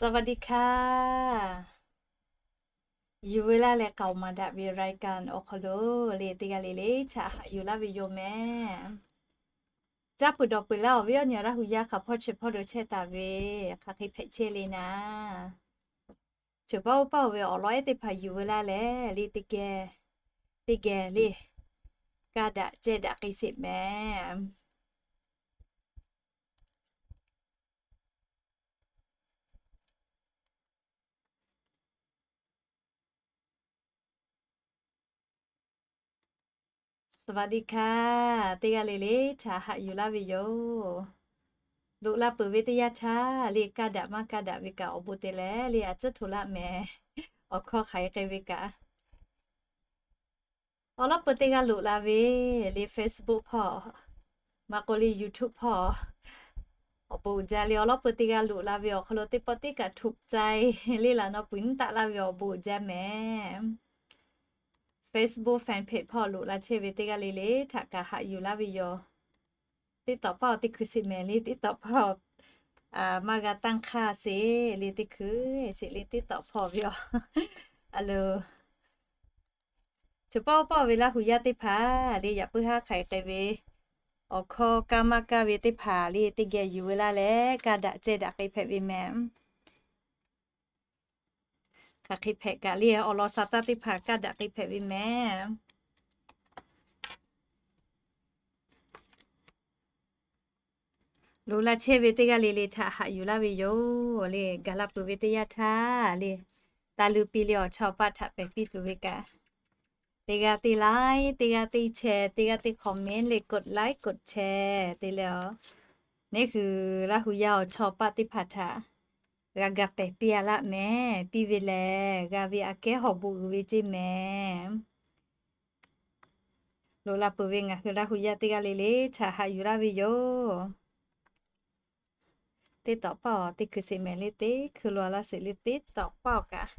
สวัสดีค่ะ Yuˬ veu laˇ leh k'aoˍ maˍ daꞈ ve รายการ awˬ hk'aw lo le teˇ g'aˇ le le htaꞈ haꞈ yuˬ laˇ ve yoˬ mehˍ. Caˇ peuˬ dawˬ peuˬ laˇ awˬ viˉ awˬ nyi Laˇ hu yaˇ hk'a hpawˇ chi hpawˇ lo chehˇ taˍ ve, hk'aˬ hk'e hpehꞈ chehˇ le naˍ, cheuˬ paˇ oˇ paˇ oˬ ve awˬ lawn ehˉ teˇ hpaˍ yuˬ veu laˇ leh le teˇ geh, teˇ geh le kaˇ daꞈ cehˇ daꞈ k'ai sheˍ mehˍ. สวัสดีค่ะ teˇ g'aˇ le le htaꞈ haꞈ yuˬ laˇ ve yoˬ. Loꞈ la peuˬ ve teˇ yanˇ htaˇ le kaˇ daꞈ maˇ kaˇ daꞈ ve kaꞈ awˬ bon te leh le a tcuhˉ htoꞈ laˇ mehˍ. Awˬ hkawˇ hk'aˬ hk'e k'ai ve kaꞈ awˬ lawn peuˬ teˇ g'aˇ loꞈ la ve le Facebook hpawˇ, maˇ k'oˆ le YouTube hpawˇ, awˬ bon uiˍ jaˇ le awˬ lawn peuˬ teˇ g'aˇ loꞈ la ve awˬ hk'aw lo teˇ pawˆ teˇ kaꞈ ถูกใจ le laˬ nawˬ puiˍ nyiˇ taˆ laˇ ve awˬ bon uiˍ jaˇ mehˍ. Facebook fan page hpawˇ loꞈ la chehˇ ve teˇ g'aˇ le le htaꞈ kaꞈ haꞈ yuˬ laˇ ve yoˬ. Teˇ tawꞈ paˇ awˬ teˇ hkui sheˍ mehˍ le teˇ tawꞈ paˇ awˬ maˇ g'a tanˇ hk'aˇ sheˍ le teˇ hkui sheˍ le teˇ tawꞈ hpawˇ ve yoˬ. A lo cheuˬ paˇ oˇ paˇ oˬ ve Laˇ hu yaˇ teˇ hpaˍ le yaꞈ puiˉ haˉ hk'aˬ hk'e k'ai ve, awˬ hkawˇ kaˇ maˇ kaˇ ve teˇ hpaˍ le teˇ geh yuˬ veu laˇ leh kaˇ daꞈ cehˇ daꞈ k'ai hpehꞈ ve mehˍ. Hk'aˬ hk'e hpehꞈ kaꞈ le awˬ lawn sa taˇ teˇ hpaˍ kaˇ daꞈ k'ai hpehꞈ ve mehˍ. Loꞈ la chehˇ ve teˇ g'aˇ le le htaꞈ haꞈ yuˬ laˇ ve yoˬ le. Gaˬ la peuˬ ve teˇ yanˇ htaˇ le, taˇ luˇ piˇ le awˬ chawˇ paˆ htaꞈ pehˬ piˇ tuˬ ve kaꞈ, teˇ g'aˇ teˇ like, teˇ g'aˇ teˇ share, teˇ g'aˇ teˇ comment le กดไลค์ กดแชร์ te leh a, neˇ hui Laˇ hu yaˇ awˬ chawˇ paˆ teˇ hpaˍ htaꞈ g'a ga pehˬ piˇ a laˇ mehˍ. Piˇ ve lehˬ g'a ve aꞈ kehˉ hawˬ bon uiˍ ve ceˇ mehˍ. Loꞈ la peuˬ ve ngaˬ hui Laˇ hu yaˇ teˇ g'aˇ le le htaꞈ haꞈ yuˬ laˇ ve yoˬ. Teˇ tawꞈ paˇ awˬ teˇ hkui sheˍ mehˍ le teˇ hkui lo a laˇ sheˍ le teˇ tawꞈ paˇ awˬ kaꞈ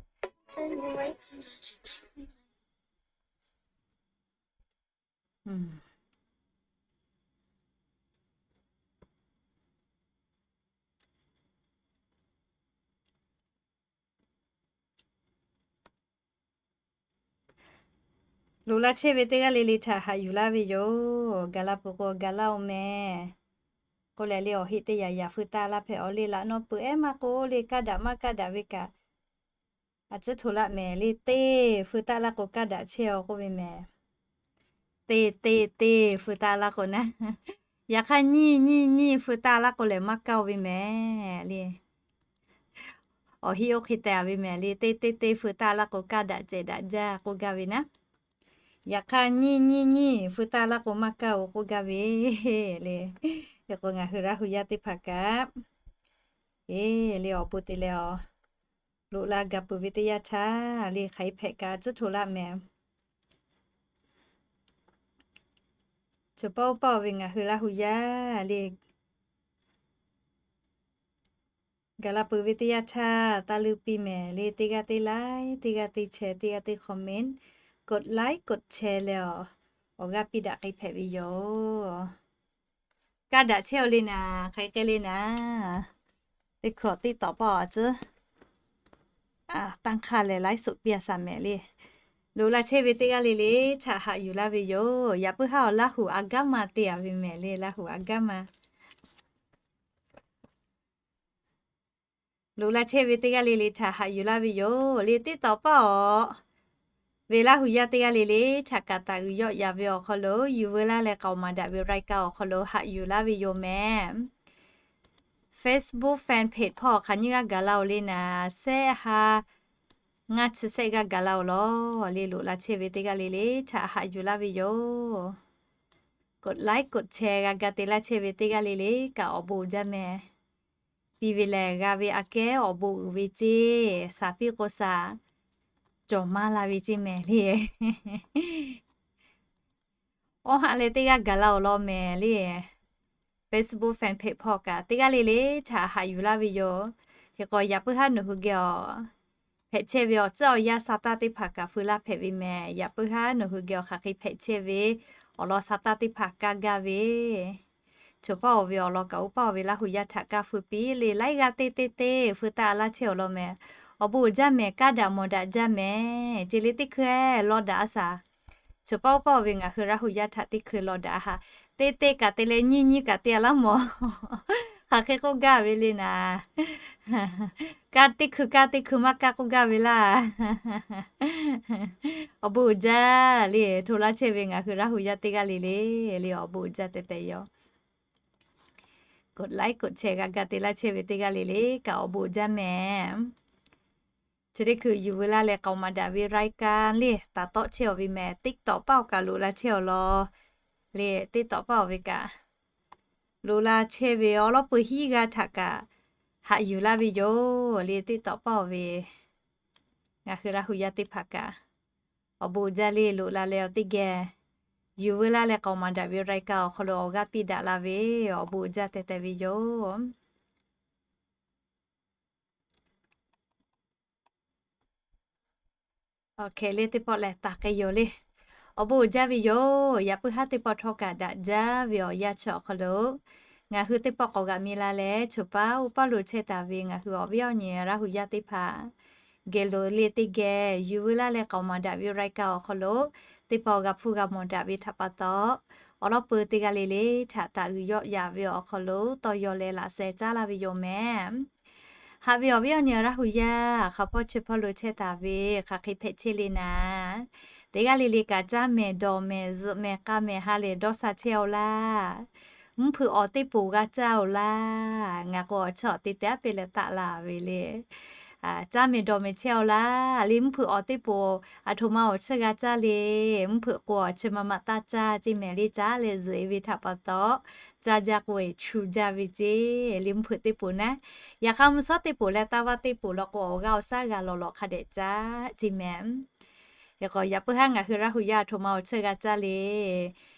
Loꞈ la chehˇ ve teˇ g'aˇ le le htaꞈ haꞈ yuˬ laˇ ve yoˬ. Gaˬ la peuˬ k'o gaˬ laˇ oˬ mehˍ. K'oˆ leh le awˬ heˆ teˇ yaꞈ yaꞈ feu taˆ laˇ hpehꞈ awˬ le laꞈ nawˉ peuˬ ehˉ maˇ k'oˆ le kaˇ daꞈ maˇ kaˇ daꞈ ve kaꞈ, a tcuhˉ htoꞈ laˇ mehˍ le teˇ feu taˆ laˇ k'o kaˇ daꞈ chehˇ aˬ k'oˆ ve mehˍ. Teˇ teˇ teˇ feu taˆ laˇ k'o naˉ, yaꞈ hk'aˇ nyiˇ nyiˇ nyiˇ feu taˆ laˇ k'o lehˬ maˇ kaˇ oˬ ve mehˍ le. Awˬ heˆ oˇ hk'e te a ve mehˍ le teˇ teˇ teˇ feu taˆ laˇ k'o kaˇ daꞈ cehˬ daꞈ jaˇ k'oˆ gaˇ ve naˉ, yaꞈ hk'aˇ nyiˇ nyiˇ nyiˇ feu taˆ laˇ k'o maˇ kaˇ oˬ k'oˆ gaˇ ve le. Hk'e k'o ngaˬ hui Laˇ hu yaˇ teˇ hpaˍ kaꞈ, e le awˬ bon te leh a, loꞈ la gaˬ peuˬ ve teˇ yanˇ htaˇ le hk'aˬ hk'e hpehꞈ kaꞈ tcuhˉ htoꞈ laˇ mehˍ. Cheuˬ paˇ oˇ paˇ oˬ ve ngaˬ hui Laˇ hu yaˇ le gaˬ la peuˬ ve teˇ yanˇ htaˇ taˇ luˇ piˇ mehˍ le teˇ g'aˇ teˇ like, teˇ g'aˇ teˇ share, teˇ g'aˇ teˇ comment, กดไลค์ กดแชร์ leh a, awˬ g'aˇ piˇ daꞈ k'ai hpehꞈ ve yoˬ. Kaˇ daꞈ chehˇ aˬ le naˍ, hk'aˬ hk'e le naˍ, teˇ hkui teˇ tawꞈ paˇ a tcuhˉ tanˇ hk'aˇ leh ไลฟ์สด piˇ a shaˍ mehˍ le. Loꞈ la chehˇ ve teˇ g'aˇ le le htaꞈ haꞈ yuˬ laˇ ve yoˬ. Yaꞈ puiˉ haˉ awˬ Laˇ hu a gaˇ ma te a ve mehˍ le, Laˇ hu a gaˇ ma. Loꞈ la chehˇ ve teˇ g'aˇ le le htaꞈ haꞈ yuˬ laˇ ve yoˬ le. Teˇ tawꞈ paˇ awˬ ve Laˇ hu yaˇ teˇ g'aˇ le le htaꞈ kaꞈ taˍ uiˍ yawˆ yaˍ ve awˬ hk'aw lo yuˬ veu laˇ leh k'aoˍ maˍ daꞈ ve รายการ awˬ hk'aw lo haꞈ yuˬ laˇ ve yoˬ mehˍ. Facebook fan page hpawˇ hk'aˬ nyiˇ g'aˇ gaˬ la oˬ le naˍ, shehˆ ha ngaˇ chi shehˆ g'aˇ gaˬ la oˬ lawˬ le. Loꞈ la chehˇ ve teˇ g'aˇ le le htaꞈ haꞈ yuˬ laˇ ve yoˬ. กดไลค์ กดแชร์ g'a ga te laˇ chehˇ ve teˇ g'aˇ le le kaꞈ awˬ bon uiˍ jaˇ mehˍ. Piˇ ve lehˬ g'a ve aꞈ kehˉ awˬ bon uiˍ ve ceˇ, shaˍ piˇ k'o shaˍ cawˬ maˇ la ve ceˇ mehˍ le. Awˬ haꞈ leh teˇ g'aˇ gaˬ la oˬ lawˬ mehˍ le. Facebook fan page hpawˇ kaꞈ teˇ g'aˇ le le htaꞈ haꞈ yuˬ laˇ ve yoˬ. Hk'e k'o yaꞈ puiˉ haˉ nawˬ hui geh awˬ hpehꞈ chehˇ ve awˬ tcuhˉ awˬ yanˇ sa taˇ teˇ hpaˍ kaꞈ feu laˇ hpehꞈ ve mehˍ. Yaꞈ puiˉ haˉ nawˬ hui geh awˬ hk'aˬ hk'e hpehꞈ chehˇ ve awˬ lawn sa taˇ teˇ hpaˍ kaˇ gaˇ ve Chawˬ paˇ oˬ ve awˬ lawn kaꞈ oˇ paˇ oˬ ve Laˇ huˍ yaˇ htaꞈ kaˇ feu piˇ le, laiˉ g'aˇ teˇ teˇ teˇ feu taˆ laˇ chehˇ awˬ lawn mehˍ. Awˬ bon uiˍ jaˇ mehˍ, kaˇ daꞈ mawˬ daꞈ jaˇ mehˍ. Ceˬ le teˇ hkui law daꞈ a shaˍ. Chawˬ paˇ oˇ paˇ oˬ ve ngaˬ hui Laˇ huˍ yaˇ htaꞈ teˇ hkui law daꞈ a haꞈ. Teˇ teˇ kaꞈ te leh nyiˇ nyiˇ kaꞈ te a laˇ mawˬ. Hk'aˬ hk'e k'oˆ gaˇ ve le naˍ. Kaˇ teˇ hkui kaˇ teˇ hkui maˇ kaˇ k'oˆ gaˇ ve laˇ. Awˬ bon uiˍ jaˇ le, hto laˇ chehˇ ve ngaˬ hui Laˇ huˍ yaˇ teˇ g'aˇ le le, le awˬ bon uiˍ jaˇ tehꞈ tehꞈ yoˬ. Koꞈ laiˉ koꞈ chehˇ g'a ga te laˇ chehˇ ve teˇ g'aˇ le le kaꞈ awˬ bon uiˍ jaˇ mehˍ. Chi teˇ hkui yuˬ veu laˇ leh k'aoˍ maˍ daꞈ ve รายการ le taˍ tawˆ chehˇ awˬ ve mehˍ. TikTok paˇ awˬ kaꞈ loꞈ la chehˇ awˬ lawn le, TikTok paˇ awˬ ve kaꞈ loꞈ la chehˇ ve awˬ lawˉ peuˬ hiˉ g'aˇ htaꞈ kaꞈ haꞈ yuˬ laˇ ve yoˬ le. TikTok paˇ awˬ ve ngaˬ hui Laˇ huˍ yaˇ teˇ hpaˍ kaꞈ awˬ bon uiˍ jaˇ le, loꞈ la leh awˬ teˇ geh yuˬ veu laˇ leh k'aoˍ maˍ daꞈ ve รายการ awˬ hk'aw lo awˬ g'aˇ piˇ daꞈ la ve awˬ bon uiˍ jaˇ tehꞈ tehꞈ ve yoˬ. Awˬ hkeh le teˇ pawˆ lehˬ taˍ k'ai yoˬ le. Awˬ bon uiˍ jaˇ ve yoˬ. Yaꞈ puiˉ haˉ teˇ pawˆ htawˇ kaꞈ daꞈ jaˇ ve awˬ yanˇ chi awˬ hk'aw lo ngaˬ hui teˇ pawˆ k'awꞈ g'aꞈ mi la leh, choˬ paˇ oˇ paˇ lo chehˇ taˍ ve ngaˬ hui awˬ viˉ awˬ nyi Laˇ huˍ yaˇ teˇ hpaˍ geh lo le teˇ geh yuˬ veu laˇ leh k'aoˍ maˍ daꞈ ve รายการ awˬ hk'aw lo teˇ pawˆ g'a hpuˇ g'a mawˬ daꞈ ve htaꞈ pa taw, awˬ lawˉ peuˬ teˇ g'aˇ le le htaꞈ taˍ g'uiˬ yawˆ yaꞈ ve awˬ hk'aw lo tawˇ yaw leh laꞈ sheh caˉ laˇ ve yoˬ mehˍ. Haꞈ ve awˬ viˉ awˬ nyi Laˇ huˍ yaˇ hk'aˬ hpawˇ chi hpawˇ lo chehˇ taˍ ve hk'aˬ hk'e hpehꞈ chehˇ le naˍ. Teˇ g'aˇ le le kaꞈ caˇ mehˍ dawˬ mehˍ zuhꞈ mehˍ k'a mehˍ ha lehˬ dawˇ sha chehˇ-oˆ laˇ. Mvuhˇ hpeuꞈ awˬ teˇ poˍ g'a caˇ-oˆ laˇ. Ngaˬ k'o awˬ chawˇ awˬ te te aˉ pehˇ leh taˆ la ve le. Caˇ mehˍ dawˬ mehˍ chehˇ-oˆ laˇ. Le mvuhˇ hpeuꞈ awˬ teˇ poˍ aˬ htoꞈ ma awˬ chi g'a caˇ le. Mvuhˇ hpeuꞈ k'o awˬ chi ma ma taˇ caˇ ceˇ mehˍ le. Caˇ leh zuhꞈ-e ve htaꞈ pa taw, caˇ jaˇ k'o eˬ chu jaˇ ve ceˇ. Le mvuhˇ hpeuꞈ teˇ poˍ naˉ, yaꞈ hk'aˇ mvuhˇ shawˉ teˇ poˍ leh taˇ vaˇ teˇ poˍ law k'o awˬ g'aˇ awˬ shaˉ g'a lawˬ lawꞈ hk'a dehꞈ caˇ ceˇ mehˍ. Hk'e k'o yaꞈ puiˉ haˉ ngaˬ hui Laˇ huˍ yaˇ aˬ htoꞈ ma awˬ chi g'a caˇ le.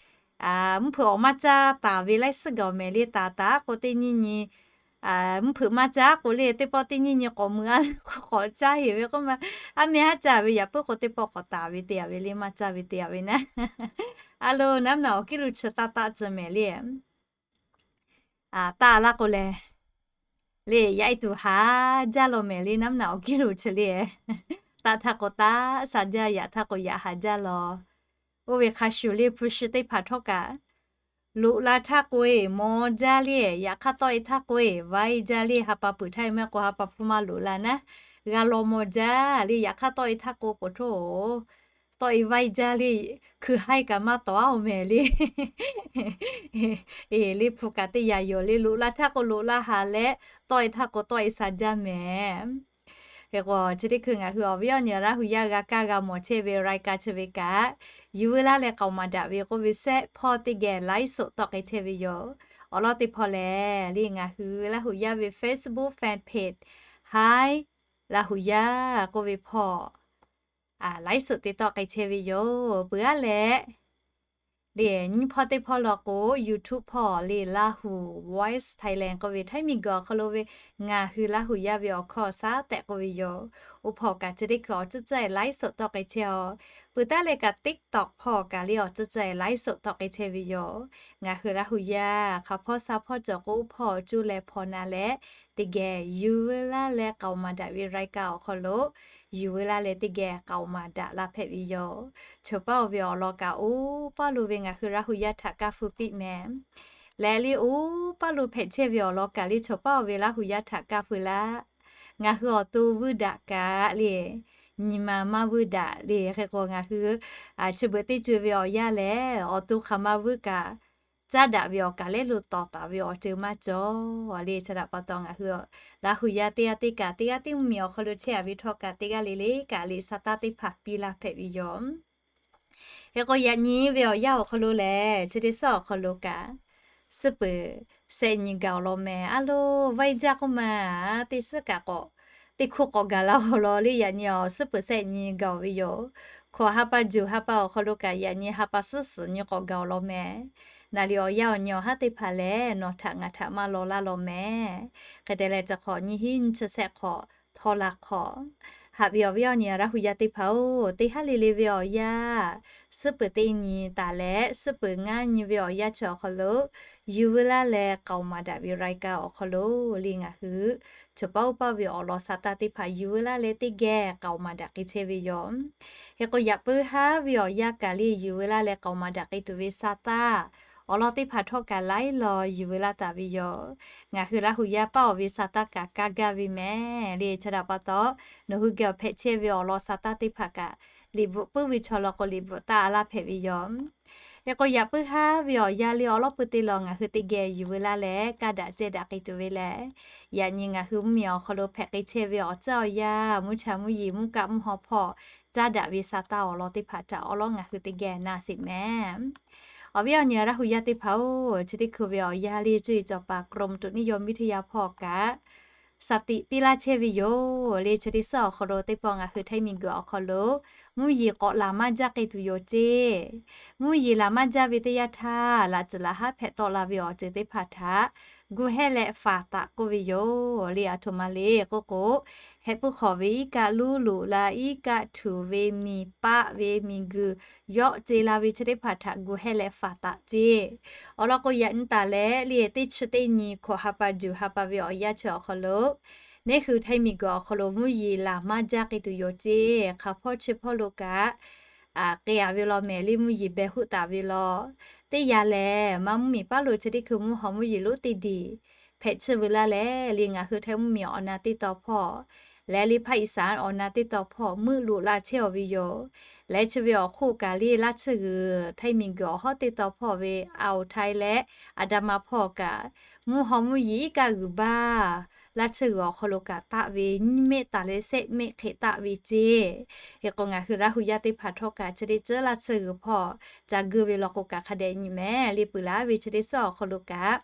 Mvuhˇ hpeuꞈ awˬ maˇ caˇ taˍ ve laiˉ suhˉ gaˬ-oˬ mehˍ le. Taˍ taˍ k'o teˇ nyiˇ nyi, mvuhˇ hpeuꞈ maˇ caˇ k'o le teˇ pawˆ teˇ nyiˇ nyi k'awꞈ mui a k'o k'awꞈ caˇ heˍ ve k'oˆ ma. Aˉ meh haˉ caˇ ve yaꞈ puiˉ k'o teˇ pawˆ k'awꞈ taˍ ve te-a ve le, maˇ caˇ ve te-a ve naˉ. A lo naˉ mvuhˇ naw awˬ kiˉ lo chi taˇ taˆ tcuh mehˍ le. Taˆ laˇ k'o lehˬ, le yaꞈ e tuˬ haˍ jaˇ law mehˍ le. Naˉ mvuhˇ naw awˬ kiˉ lo chi le, taˆ htaˇ k'o taˆ sha jaˇ, yaꞈ htaˇ k'o yaꞈ haˍ jaˇ law. Oˇ ve hk'a shuˍ le hpu shi teˇ hpaˍ htawˇ kaꞈ loꞈ la htaˇ k'o eˬ maw jaˇ le, yaꞈ hk'aˇ tawˆ e htaˇ k'o eˬ vaiˇ jaˇ le. Ha pa peuˬ htaˇ e maˇ k'o ha pa hpfuhˇ maˇ loꞈ la naˉ, g'a law maw jaˇ le. Yaꞈ hk'aˇ tawˆ e htaˇ k'o k'oˍ htoˇ-oˬ, tawˆ e vaiˇ jaˇ le. Hkui haiˇ kaꞈ maˇ tawˍ-aˉ-oˬ mehˍ le. Eˬ, le hpu kaꞈ teˇ yaꞈ yoˬ le. Loꞈ la htaˇ k'o loꞈ la haˍ leh, tawˆ e htaˇ k'o tawˆ e sha jaˇ mehˍ. Hk'e k'o chi teˇ hkui ngaˬ hui awˬ viˉ awˬ nyi Laˇ huˍ yaˇ g'a kaˇ g'a mawˬ chehˇ ve รายการ chi ve kaꞈ, yuˬ veu laˇ leh k'aoˍ maˍ daꞈ ve k'oˆ ve sehˆ hpawˇ teˇ geh ไลฟ์สด tawˆ k'ai chehˇ ve yoˬ. Awˬ lawn teˇ hpawˇ lehˬ le ngaˬ hui Laˇ huˍ yaˇ ve Facebook fan page Hi Laˇ huˍ yaˇ k'oˆ ve hpawˇ ไลฟ์สด te tawˆ k'ai chehˇ ve yoˬ. Peuˬ aˉ leh le nyiˇ hpawˇ teˇ hpawˇ law k'o YouTube hpawˇ le Laˇ huˍ Voice Thailand k'oˆ ve htaiˇ miˬ guiˬ awˬ hk'aw lo ve ngaˬ hui Laˇ huˍ yaˇ ve awˬ hkawˇ shaˉ tehꞈ k'oˆ ve yoˬ. Oˇ hpawˇ kaꞈ chi teˇ hkui awˬ tcuhˉ caˇ ไลฟ์สด tawˆ k'ai chehˇ-oˬ. Peuˬ taˉ leh kaꞈ TikTok hpawˇ kaꞈ le awˬ tcuhˉ caˇ ไลฟ์สด tawˆ k'ai chehˇ ve yoˬ. Ngaˬ hui Laˇ huˍ yaˇ hk'aˬ hpawˇ sha hpawˇ cawˬ k'o oˇ hpawˇ awˬ cuˇ leh hpaw na leh teˇ geh yuˬ veu laˇ leh k'aoˍ maˍ daꞈ ve รายการ awˬ hk'aw lo yuˬ veu laˇ leh teˇ geh k'aoˍ maˍ daꞈ la hpehꞈ ve yoˬ. Chawˬ paˇ oˬ ve awˬ lawn kaꞈ oˇ paˇ lo ve ngaˬ hui Laˇ huˍ yaˇ htaꞈ kaˇ feu piˇ mehˍ. Leh le oˇ paˇ lo hpehꞈ chehˇ ve awˬ lawn kaꞈ le chawˬ paˇ oˬ ve Laˇ huˍ yaˇ htaꞈ kaˇ feu laˇ. Ngaˬ hui awˬ to vuiˇ daꞈ kaꞈ le nyi ma maˇ vuiˇ daꞈ le. Hk'e k'o ngaˬ hui chi beuꞈ teˇ ceuˬ ve awˬ yanˇ lehˬ awˬ to hk'aˬ ma vuiˇ kaꞈ caˇ daꞈ ve awˬ kaˬ lehˬ lo tawˍ taˍ ve awˬ ceuˬ maˇ cawˬ le. Chi htaꞈ pa taw ngaˬ hui Laˇ huˍ yaˇ teˇ g'aˇ teˇ kaꞈ teˇ g'aˇ teˇ mvuhˇmiˬ awˬ hk'aw lo chehˇ-a ve htawˇ kaꞈ teˇ g'aˇ le le kaꞈ liꞈ sha taˇ teˇ hpaˍ piˇ laˇ hpehꞈ ve yoˬ. Hk'e k'o yaꞈ nyi ve awˬ yanˇ awˬ hk'aw lo lehˬ chi teˇ suhˉ awˬ hk'aw lo kaꞈ suhˉ peuˬ shehˆ nyi gaˬ-oˬ law mehˍ. A lo vaiˇ jaˇ k'oˆ ma, teˇ suhˉ kaꞈ k'awꞈ teˇ hkuˇ k'awꞈ gaˬ la-oˬ law le. Yaꞈ nyi awˬ suhˉ peuˬ shehˆ nyi gaˬ-oˬ ve yoˬ. Hkawꞈ ha pa juˬ ha pa awˬ hk'aw lo kaꞈ yaꞈ nyi ha pa suhˉ suhˍ nyi k'awꞈ gaˬ-oˬ law mehˍ. Naˍ riˍ awˬ yanˇ awˬ nyi awˬ haˉ teˇ hpaˍ lehˬ nawˬ htaꞈ ngaˬ htaꞈ maˇ law laˇ law mehˍ. Hk'e te leh chi hk'awꞈ nyiˇ hinˉ nyiˇ chi shehˆ hk'awꞈ htawˇ la hk'awꞈ Haꞈ ve awˬ viˉ awˬ nyi Laˇ hu yaˇ teˇ hpaˍ-oˬ, teˇ haˉ le le ve awˬ yanˇ, suhˉ peuˬ teˇ nyi taˍ leh suhˉ peuˬ ngaˇ nyi ve awˬ yanˇ chi awˬ hk'aw lo, yuˬ veu laˇ leh k'aoˍ maˍ daꞈ ve รายการ awˬ hk'aw lo le ngaˬ hui chi paˆ uˉ paˆ ve awˬ lawn sa taˇ teˇ hpaˍ yuˬ veu laˇ leh teˇ geh k'aoˍ maˍ daꞈ k'ai chehˇ ve yoˬ. Hk'e k'o, yaꞈ puiˉ haˉ ve awˬ yanˇ kaꞈ le yuˬ veu laˇ leh k'aoˍ maˍ daꞈ k'ai tuˬ ve sa taˇ awˬ lawn teˇ hpaˍ htawˇ kaꞈ laiˉ law yuˬ veu laˇ taˍ ve yoˬ. Ngaˬ hui Laˇ hu yaˇ paˆ awˬ ve sa taˇ kaꞈ kaˇ gaˇ ve mehˍ le. Chi htaꞈ pa taw, nawˬ hui geh awˬ hpehꞈ chehˇ ve awˬ lawn sa taˇ teˇ hpaˍ kaꞈ, liꞈ bvuhꞈ puiˉ ve chaw law k'o liꞈ bvuhꞈ taˇ a laˇ hpehꞈ ve yoˬ. Hk'e k'o, yaꞈ puiˉ haˉ ve awˬ yanˇ le awˬ lawn pui teˇ law ngaˬ hui teˇ geh yuˬ veu laˇ leh kaˇ daꞈ ceh daꞈ k'ai tuˬ ve lehˬ, yaꞈ nyi ngaˬ hui mvuhˇmiˬ awˬ hk'aw lo hpehꞈ k'ai chehˇ ve awˬ caˇ awˬ yanˇ, mvuhˇ cha mvuhˇ yeˬ, mvuhˇ kaˆ mvuhˇ haw hpawˇ caˉ daꞈ ve sa taˇ awˬ lawn teˇ hpaˍ htaꞈ awˬ lawn ngaˬ hui teˇ geh na sheˍ mehˍ. Awˬ viˉ awˬ nyi Laˇ hu yaˇ teˇ hpaˍ-oˬ, chi teˇ hkui ve awˬ yanˇ le cuˇ yiˍ cawˬ paˍ กรมอุตุนิยมวิทยา hpawˇ kaꞈ สติ piˇ laˇ chehˇ ve yoˬ le. Chi teˇ suhˉ awˬ hk'aw lo teˇ pawˆ ngaˬ hui Htaiˇ miˬguiˬ awˬ hk'aw lo mvuhˇ yeˬ k'awꞈ laˬ maˇ jaˇ k'ai tuˬ yoˬ ceˇ. Mvuhˇ yeˬ laˬ maˇ jaˇ ve teˇ yanˇ htaˇ, laꞈ tcuhˍ laꞈ haˉ hpehꞈ tawˆ la ve awˬ ceuˬ teˇ hpaˍ htaꞈ gu hehˇ leh faˍ taˍ k'oˆ ve yoˬ le. Aˬ htoꞈ ma le k'oˆ k'o, heh puiˉ hk'awꞈ ve iˉ kaˆ luˉ loꞈ la, iˉ kaˆ htuꞈ ve miˬ paˆ ve miˬguiˬ yawˆ ce la ve chi teˇ hpaˍ htaꞈ gu hehˇ leh faˍ taˍ ceˇ. Awˬ lawn k'o, yaꞈ nyi taˍ leh le teˇ chi teˇ nyi hkawꞈ ha pa juˬ ha pa ve awˬ yanˇ chi awˬ hk'aw lo, neˇ hui Htaiˇ miˬguiˬ awˬ hk'aw lo mvuhˇ yeˬ laˬ maˇ jaˇ k'ai tuˬ yoˬ ceˇ. Hk'aˬ hpawˇ chi hpawˇ lo kaꞈ k'ai a ve law mehˍ le, mvuhˇ yeˬ beh huˆ taˍ ve law. Teˇ yanˇ lehˬ, maˇ mvuhˇ miˬ paˉ lo chi teˇ hkui mvuhˇ haw mvuhˇ yeˬ lonˉ teˇ diˬ hpehꞈ tsuhˇ veu laˇ leh le, ngaˬ hui Htaiˇ mvuhˇ miˬ awˬ na teˇ taw hpawˇ leh le ภาคอีสาน awˬ na teˇ taw hpawˇ meuˆ loꞈ la chehˇ aˬ ve yoˬ. Leh chi ve awˬ hk'oˆ kaꞈ le Laˇ tsuhˇ g'uiˬ Htaiˇ miˬguiˬ awˬ hawˉ teˇ taw hpawˇ ve อ่าวไทย leh อันดามัน hpawˇ kaꞈ mvuhˇ haw mvuhˇ yeˬ iˉ kaˆ g'uiˬ baˇ Laˇ tsuhˇ g'uiˬ awˬ hk'aw lo kaꞈ taˆ ve nyiˇ mehˆ taˍ leh shehˆ mehˆ hk'e taˆ ve ceˇ. Hk'e k'o, ngaˬ hui Laˇ hu yaˇ teˇ hpaˍ htawˇ kaꞈ chi teˇ ceuˬ Laˇ tsuhˇ g'uiˬ hpawˇ ca guˇ ve law k'o kaꞈ hk'a dehꞈ nyi mehˍ le. Peuˬ laˬ ve chi teˇ suhˉ awˬ hk'aw lo kaꞈ,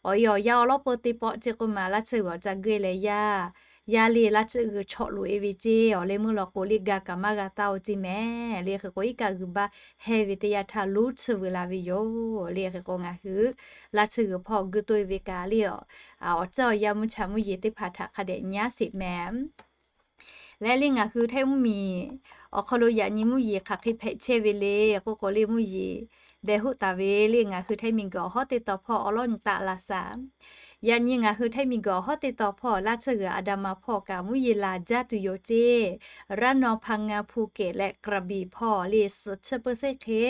awˬ e awˬ yanˇ awˬ lawn pui teˇ pawˆ ceˇ k'oˆ ma Laˇ tsuhˇ g'uiˬ awˬ ca guˇ leh yaˇ, yaˇ le Laˇ tsuhˇ g'uiˬ chawꞈ loꞈ e ve ceˇ. Awˬ leh meuˇ law k'o le ga kaꞈ maˇ g'a taˇ oˬ ceˇ mehˍ le. Hk'e k'o, iˉ kaˆ g'uiˬ baˇ heh ve teˇ yanˇ htaˇ lonˉ tsuhˇ veu la ve yoˬ le. Hk'e k'o, ngaˬ hui Laˇ tsuhˇ g'uiˬ hpawˇ guˇ toˆ e ve kaꞈ le, awˬ tcuhˉ awˬ yanˇ mvuhˇ cha mvuhˇ yeˬ teˇ hpaˍ htaꞈ hk'a dehꞈ nyi aˉ sheˍ mehˍ. Leh le ngaˬ hui Htaiˇ mvuhˇ miˬ awˬ hk'aw lo yaꞈ nyi mvuhˇ yeˬ hk'aˬ hk'e hpehꞈ chehˇ ve le k'oˆ k'o le, mvuhˇ yeˬ beh huˆ taˍ ve le ngaˬ hui Htaiˇ miˬguiˬ awˬ hawˉ teˇ taw hpawˇ awˬ lawn nyi taˆ la shaˍ. Yaꞈ nyi ngaˬ hui Htaiˇ miˬguiˬ awˬ hawˉ teˇ taw hpawˇ Laˇ tsuhˇ g'uiˬ อันดามัน hpawˇ kaꞈ mvuhˇ yeˬ laˬ jaˇ tuˬ yoˬ ceˇ. รัฐนอน พังงา ภูเก็ต และกระบี่ hpawˇ le suhˍ chi เปอร์เซ็นต์ hk'e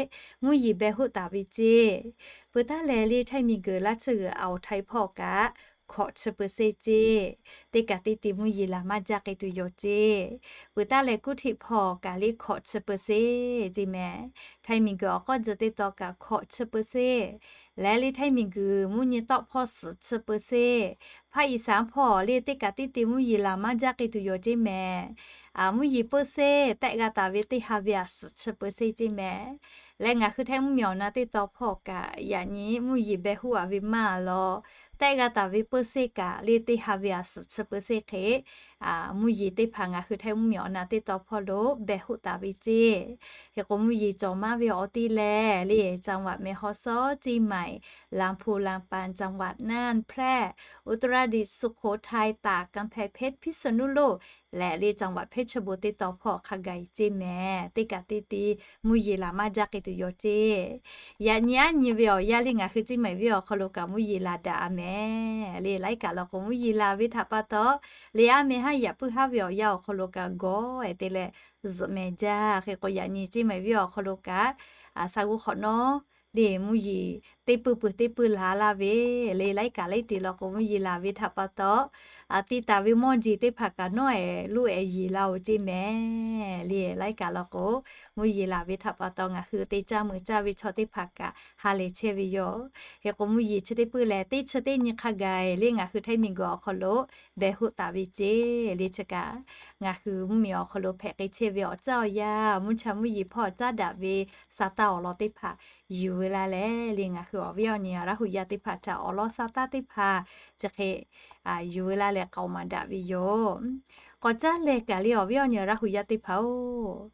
mvuhˇ yeˬ beh huˆ taˍ ve ceˇ. Peuˬ taˉ leh le Htaiˇ miˬguiˬ Laˇ tsuhˇ g'uiˬ อ่าวไทย hpawˇ kaꞈ hkawꞈ chi เปอร์เซ็นต์ ceˇ. Teˇ kaꞈ teˇ te mvuhˇ yeˬ laˬ maˇ jaˇ k'ai tuˬ yoˬ ceˇ. Peuˬ taˉ leh กรุงเทพ hpawˇ kaꞈ le hkawꞈ chi เปอร์เซ็นต์ ceˇ mehˍ. Htaiˇ miˬguiˬ awˬ k'awˇ tcuh teˇ taw kaꞈ hkawꞈ chi เปอร์เซ็นต์. Leh le Htaiˇ miˬguiˬ mvuhˇ nyi tawˆ hpawˇ suhˍ chi เปอร์เซ็นต์. ภาคอีสาน hpawˇ le teˇ kaꞈ teˇ te mvuhˇ yeˬ laˬ maˇ jaˇ k'ai tuˬ yoˬ ceˇ mehˍ. Mvuhˇ yeˬ เปอร์เซ็นต์ tehˆ g'a taˍ ve teˇ ha ve a suhˍ chi เปอร์เซ็นต์ ceˇ mehˍ. Leh ngaˬ hui Htaiˇ mvuhˇ miˬ awˬ na teˇ taw hpawˇ kaꞈ yaꞈ nyi mvuhˇ yeˬ beh huˆ a ve maˇ law, tehˆ g'a taˍ ve เปอร์เซ็นต์ kaꞈ le teˇ ha ve a suhˍ chi เปอร์เซ็นต์ hk'e mvuhˇ yeˬ teˇ hpaˍ ngaˬ hui Htaiˇ mvuhˇ miˬ awˬ na teˇ taw hpawˇ lo beh huˆ taˍ ve ceˇ. Hk'e k'o, mvuhˇ yeˬ cawˬ maˇ ve awˬ te leh le จังหวัดแม่ฮ่องสอน เชียงใหม่ ลำพูน ลำปาง จังหวัดน่าน แพร่ อุตรดิตถ์ สุโขทัย ตาก กำแพงเพชร พิษณุโลก leh le จังหวัดเพชรบูรณ์ teˇ taw hpawˇ hk'a gaˬ ceˇ mehˍ. Teˇ kaꞈ teˇ te mvuhˇ yeˬ laˬ maˇ jaˇ k'ai tuˬ yoˬ ceˇ. Yaꞈ nyi aˉ nyi ve awˬ yanˇ le ngaˬ hui เชียงใหม่ venˇ awˬ hk'aw lo kaꞈ mvuhˇ yeˬ laˬ daꞈ a mehˍ le. Laiˉ kaꞈ law k'o mvuhˇ yeˬ laˬ ve htaꞈ pa taw, le aˉ meh haˉ yaꞈ puiˉ haˉ ve awˬ yanˇ awˬ hk'aw lo kaꞈ gawˬ e te leh zuhꞈ mehˍ jaˇ. Hk'e k'o, yaꞈ nyi เชียงใหม่ venˇ awˬ hk'aw lo kaꞈ a sha g'uˇ hk'awꞈ nawˉ le mvuhˇ yeˬ teˇ pui pui teˇ pui laˬ laˇ ve le. Laiˉ kaꞈ laiˉ te law k'o mvuhˇ yeˬ laˬ ve htaꞈ pa taw, a ti taˍ ve mawˇ jeˬ teˇ hpaˍ kaꞈ nawˉ e loˇ e yeˬ laˇ oˬ ceˇ mehˍ le. Laiˉ kaꞈ law k'o mvuhˇ yeˬ laˬ ve htaꞈ pa taw ngaˬ hui te caˇ mui caˇ ve chaw teˇ hpaˍ kaꞈ ha lehˬ chehˇ ve yoˬ. Hk'e k'o, mvuhˇ yeˬ chi teˇ pui leh teˇ chi teˇ nyi hk'a gaˬ le ngaˬ hui Htaiˇ miˬguiˬ awˬ hk'aw lo beh huˆ taˍ ve ceˇ le. Chi kaꞈ ngaˬ hui mvuhˇ miˬ awˬ hk'aw lo hpehꞈ k'ai chehˇ ve awˬ caˇ awˬ yanˇ, mvuhˇ cha mvuhˇ yeˬ hpawˇ caˉ daꞈ ve sa taˇ awˬ lawn teˇ hpaˍ yuˬ veu laˇ leh le ngaˬ hui awˬ viˉ awˬ nyi Laˇ hu yaˇ teˇ hpaˍ htaꞈ awˬ lawn sa taˇ teˇ hpaˍ chi hk'e yuˬ veu laˇ leh k'aoˍ maˍ daꞈ ve yoˬ. K'awꞈ caˉ leh kaꞈ le awˬ viˉ awˬ nyi Laˇ hu yaˇ teˇ hpaˍ-oˬ,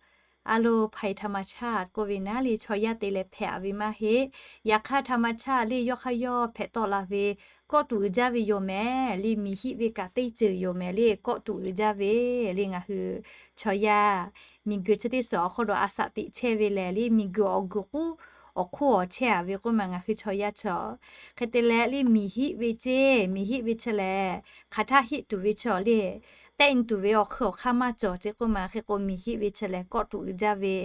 a lo ภัยธรรมชาติ k'oˆ ve naˉ le chaw yaˇ te leh hpehꞈ ve maˇ heˆ. Yaꞈ hk'aˇ ธรรมชาติ le yawˇ hk'aˇ yawˇ hpehꞈ tawˆ la ve kawˆ tuꞈ uiˍ jaˇ ve yoˬ mehˍ le. Miˬ hiˆ ve kaꞈ teˇ ceuˬ yoˬ mehˍ le, kawˆ tuꞈ uiˍ jaˇ ve le. Ngaˬ hui chaw yaˇ miˬguiˬ chi teˇ suhˍ awˬ hk'aw lo a shaꞈ teꞈ chehˇ ve lehˬ le, miˬguiˬ awˬ guiˬ k'oˆ awˬ hk'oˆ awˬ chehˇ a ve k'oˆ ma ngaˬ hui chaw yaˇ chi hk'e te leh le miˬ hiˆ ve ceˇ, miˬ hiˆ ve chi lehˬ hk'aˬ htaˇ hiˆ tuˬ ve chi le, tehˆ nyi tuˬ ve awˬ hk'ui awˬ hk'aˇ maˇ cawˬ ceˇ k'oˆ ma. Hk'e k'o miˬ hiˆ ve chi lehˬ kawˆ tuꞈ uiˍ jaˇ ve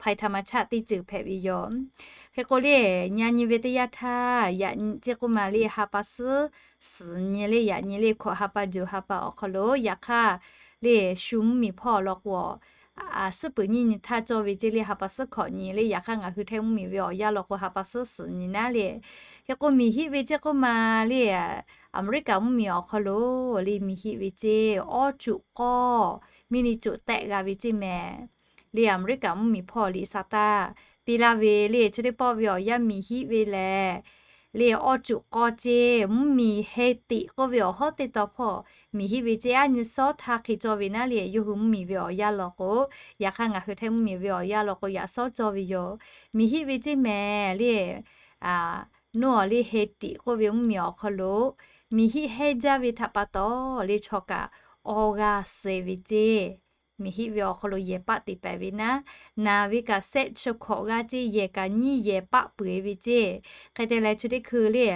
ภัยธรรมชาติ teˇ ceuˬ hpehꞈ ve yoˬ. Hk'e k'o le, nyi nyi ve teˇ yanˇ htaˇ yaꞈ nyi ceˇ k'oˆ ma le, ha pa suhˉ suhˍ nyi le, yaꞈ nyi le hkawꞈ ha pa juˬ ha pa awˬ hk'aw lo yaꞈ hk'aˇ le shu mvuhˇmiˬ hpawˇ law k'o, suhˉ peuˬ nyiˇ nyi htaˇ cawˇ ve ceˇ le, ha pa suhˉ hkawꞈ nyi le. Yaꞈ hk'aˇ ngaˬ hui htaiˇ mvuhˇmiˬ ve awˬ yanˇ law k'o ha pa suhˉ suhˍ nyi naˉ le. Hk'e k'o miˬ hiˆ ve ceˇ k'oˆ ma le, Aˍmeˍriˆkaꞈ mvuhˇmiˬ awˬ hk'aw lo le miˬ hiˆ ve ceˇ awˇ cuꞈ k'awˇ miˇ ni cuꞈ tehˆ g'a ve ceˇ mehˍ. Le Aˍmeˍriˆkaꞈ mvuhˇmiˬ hpawˇ liꞈ sa taˇ piˇ laˇ ve le chi teˇ pawˆ ve awˬ yanˇ miˬ hiˆ ve lehˬ le awˇ cuꞈ k'awˇ ceˇ mvuhˇmiˬ Hetiꞈ k'oˆ ve awˬ hawˉ teˇ taw hpawˇ miˬ hiˆ ve ceˇ aˉ nyi sawˉ htaˇ hk'e cawˇ ve naˉ le. Yawˇ hui mvuhˇmiˬ ve awˬ yanˇ law k'o, yaꞈ hk'aˇ ngaˬ hui htaiˇ mvuhˇmiˬ ve awˬ yanˇ law k'o yaꞈ sawˉ cawˇ ve yoˬ. Miˬ hiˆ ve ceˇ mehˍ le, nawˬ le Hetiꞈ k'oˆ ve mvuhˇmiˬ awˬ hk'aw lo miˬ hiˆ hehnˇ jaˇ ve htaꞈ pa taw le chaw kaꞈ awˇ g'aˇ suh ve ceˇ. Miˬ hiˆ ve awˬ hk'aw lo yehˬ paˆ te pehˍ ve naˉ, naˬ ve kaꞈ sehˆ chi hkawꞈ g'aˇ ceˇ, yehˬ kaꞈ nyiˇ yehˬ paˆ peuˬ e ve ceˇ. Hk'e te leh chi teˇ hkui le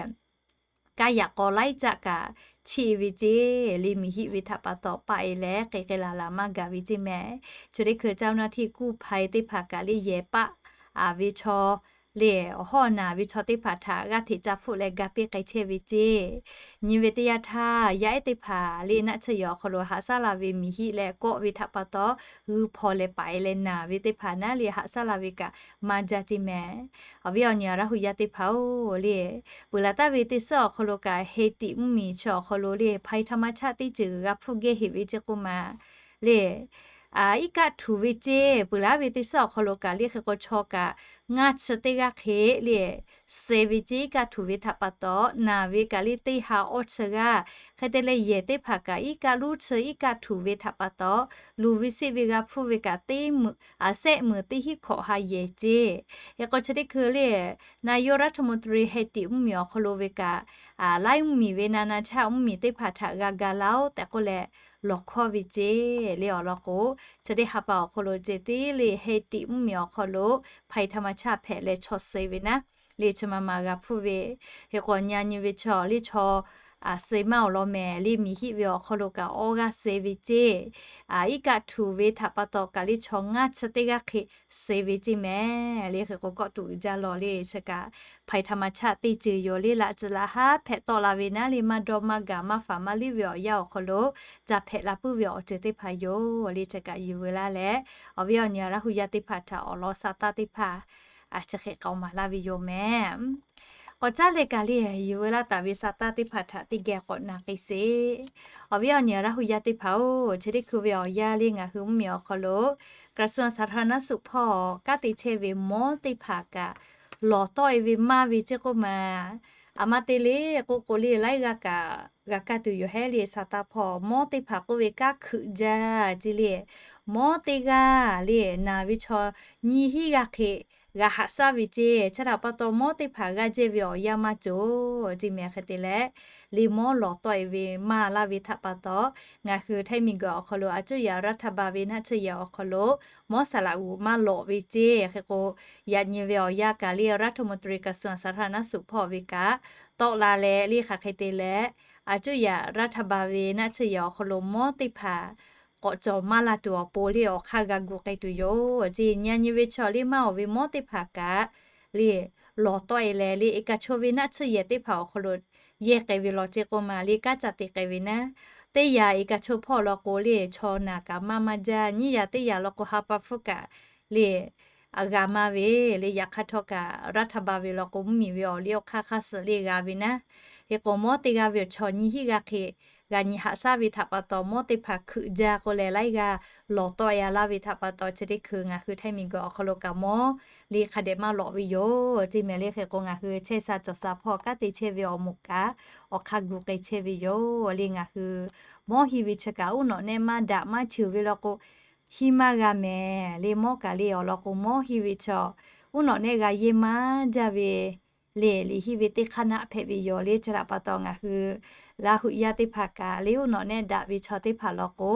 kaˇ yaꞈ k'aw laiˉ caˆ kaꞈ chiˇ e ve ceˇ. Le miˬ hiˆ ve htaꞈ pa taw paˆ e leh k'e k'e laˬ laˬ maˇ gaˬ ve ceˇ mehˍ. Chi teˇ hkui เจ้าหน้าที่กู้ภัย teˇ hpaˍ kaꞈ le yehˬ paˆ a ve chaw le awˬ hawˉ naˬ ve chaw teˇ hpaˍ htaꞈ g'aˇ hteꞈ ca hpfuhˆ leh ga piˇ k'ai chehˇ ve ceˇ. Nyi ve teˇ yanˇ htaˇ yaˇ ehˉ teˇ hpaˍ le naˆ tsuhˇ yehˬ awˬ hk'aw lo haꞈ shaˉ la ve miˬ hiˆ leh kawˆ ve htaꞈ pa taw g'uiˇ hpaw leh paiˍ leh naˬ ve teˇ hpaˍ naˉ le haꞈ shaˉ la ve kaꞈ maˇ jaˇ ceˇ mehˍ. Awˬ viˉ awˬ nyi Laˇ hu yaˇ teˇ hpaˍ-oˬ le, peuˬ laˬ taˍ ve teˇ suhˉ awˬ hk'aw lo kaꞈ Hetiꞈ mvuhˇmiˬ chi awˬ hk'aw lo le ภัยธรรมชาติ teˇ ceuˬ g'a hpfuhˆ geh heꞈ ve ceˇ k'oˆ ma le iˉ kaˆ htuꞈ ve ceˇ. Peuˬ laˬ ve teˇ suhˉ awˬ hk'aw lo kaꞈ le hk'e k'o chaw kaꞈ ngaˇ chi teˇ g'aˇ hk'e le suh ve ceˇ. Iˉ kaˆ htuꞈ ve htaꞈ pa taw naˬ ve kaꞈ le teˇ ha awˇ chi g'aˇ. Hk'e te leh yehˬ teˇ hpaˍ kaꞈ iˉ kaˆ luˇ chi iˉ kaˆ htuꞈ ve htaꞈ pa taw luˬ ve seˆ ve g'a hpfuhˆ ve kaꞈ teˇ meuꞈ a sehˆ meuˍ teˇ hinˉ hkawꞈ ha yehˬ ceˇ. Hk'e k'o chi teˇ hkui le นายกรัฐมนตรี Hetiꞈ mvuhˇmiˬ awˬ hk'aw lo ve kaꞈ laiˉ mvuhˇmiˬ ve naˍ naˍ chaˇ mvuhˇmiˬ teˇ hpaˍ htaꞈ g'a ga laˇ-oˆ tehꞈ k'oˆ leh lawˬ hkawˇ ve ceˇ. Le awˬ lawn k'o chi teˇ ha pa awˬ hk'aw lo ceh tiˉ le Hetiꞈ mvuhˇmiˬ awˬ hk'aw lo ภัยธรรมชาติ hpehꞈ leh chaw suh ve naˉ le chi ma ma g'a hpfuhˆ ve. Hk'e k'o nyi nyi ve chaw le chaw suh maˇ awˬ lawn mehˍ le miˬ hiˆ ve awˬ hk'aw lo kaꞈ awˇ g'aˇ suh ve ceˇ. Iˉ kaˆ htuꞈ ve htaꞈ pa taw kaꞈ le chaw ngaˇ chi teˇ g'aˇ hk'e suh ve ceˇ mehˍ. Le hk'e k'o kawˆ tuꞈ uiˍ jaˇ law le chi kaꞈ ภัยธรรมชาติ teˇ ceuˬ yoˬ le. Laꞈ ceuˬ laꞈ haˉ hpehꞈ tawˆ la ve naˉ le maˇ dawˇ maˇ gaˬ maˇ faˍ maˇ liˇ ve awˬ yanˇ awˬ hk'aw lo ca hpehꞈ la puiˉ ve awˬ ceuˬ teˇ hpaˍ yoˬ le. Chi kaꞈ yuˬ veu laˇ leh awˬ viˉ awˬ nyi Laˇ hu yaˇ teˇ hpaˍ htaꞈ awˬ lawn sa taˇ teˇ hpaˍ chi hk'e k'awꞈ maˍ laˇ ve yoˬ mehˍ. K'awꞈ caˉ leh kaꞈ le yuˬ veu laˇ taˍ ve sa taˇ teˇ hpaˍ htaꞈ teˇ geh k'awꞈ na k'ai sheˍ. Awˬ viˉ awˬ nyi Laˇ hu yaˇ teˇ hpaˍ-oˬ, chi teˇ hkui ve awˬ yanˇ le ngaˬ hui mvuhˇmiˬ awˬ hk'aw lo กระทรวงสาธารณสุข hpawˇ kanˉ te chehˇ ve mawˉ teˇ hpaˍ kaꞈ lawˬ tawˆ e ve maˇ ve ceˇ k'oˆ ma. Aˬ ma te le k'oˆ k'o le laiˉ g'aˇ kaꞈ g'a kaˇ tuˬ yoˬ hehˉ le. Sa taˇ hpawˇ mawˉ teˇ hpaˍ k'oˆ ve kanˉ hkeuꞈ jaˇ ceˇ le. Mawˉ teˇ g'aˇ le naˬ ve chaw nyiˇ hinˉ g'aˇ hk'e g'a haꞈ shaˉ ve ceˇ. Chi htaꞈ pa taw mawˉ teˇ hpaˍ g'aˇ jehˇ ve awˬ yanˇ maˇ cawˬ ceˇ mehˍ. Hk'e te leh le mawˉ lawˬ tawˆ e ve maˇ laˇ ve htaꞈ pa taw ngaˬ hui htaiˇ miˬguiˬ awˬ hk'aw lo a cuˇ yaꞈ รัฐบาล ve naˆ tsuhˇ yehˬ awˬ hk'aw lo mawˉ saˍ laꞈ g'uˬ maˇ lawꞈ ve ceˇ. Hk'e k'o yaꞈ nyi ve awˬ yanˇ kaꞈ le รัฐมนตรี กระทรวงสาธารณสุข hpawˇ ve kaꞈ tawˆ la leh le hk'aˬ hk'e te leh a cuˇ yaꞈ รัฐบาล ve naˆ tsuhˇ yehˬ awˬ hk'aw lo mawˉ teˇ hpaˍ k'awꞈ cawˬ maˇ la tuˬ awˬ pon le awˬ hk'aˇ g'a gu k'ai tuˬ yoˬ ceˇ. Nyi nyi ve chaw le maˇ awˬ ve mawˉ teˇ hpaˍ kaꞈ le lawˬ tawˆ e leh le e kaꞈ chaw ve naˆ tsuhˇ yehˬ teˇ hpaˍ awˬ hk'aw lo yehˇ k'ai ve lawˬ ceˇ k'oˆ ma le kanˉ ca te k'ai ve naˉ, teˇ yaꞈ e kaꞈ chaw hpawˇ law k'o le chaw naˬ kaꞈ maˇ maˇ jaˇ, nyiˇ yaꞈ teˇ yaꞈ law k'o ha pa hpfuhˆ kaꞈ le g'a maˇ ve le. Yaꞈ hk'aˇ htawˇ kaꞈ รัฐบาล ve law k'o mvuhˇmiˬ ve awˬ liˇ awˬ hk'aˇ hk'aˇ suh le g'a ve naˉ. Hk'e k'o mawˉ teˇ g'aˇ ve awˬ chaw nyiˇ hinˉ g'aˇ hk'e g'a nyi haꞈ shaˉ ve htaꞈ pa taw mawˉ teˇ hpaˍ hkeuꞈ jaˇ k'oˆ leh laiˉ g'aˇ lawˬ tawˆ e a laˇ ve htaꞈ pa taw chi teˇ hkui ngaˬ hui htaiˇ miˬguiˬ awˬ hk'aw lo kaꞈ mawˉ le hk'a dehꞈ maˇ lawꞈ ve yoˬ ceˇ mehˍ. Le hk'e k'o ngaˬ hui chehˇ sha cawˬ sha hpawˇ kanˉ te chehˇ ve awˬ moˍ kaꞈ awˬ hk'aˇ gu k'ai chehˇ ve yoˬ le. Ngaˬ hui mawˉ hiˆ ve chi kaꞈ uˉ nawꞈ nehˆ maˇ daꞈ maˇ cheuˬ ve law k'o hiˉ maˇ g'a mehˍ le. Mawˇ kaꞈ le awˬ lawn k'o, mawˇ hiˇ ve chaw uˉ nawꞈ nehˆ g'a yeˇ maˇ jaˇ ve le. Liꞈ hiˇ ve teˇ hk'aˇ naˆ hpehꞈ ve yoˬ le. Chi htaꞈ pa taw ngaˬ hui Laˇ huˍ yaˇ teˇ hpaˍ kaꞈ le, uˉ nawꞈ nehˆ daꞈ ve chaw teˇ hpaˍ law k'o,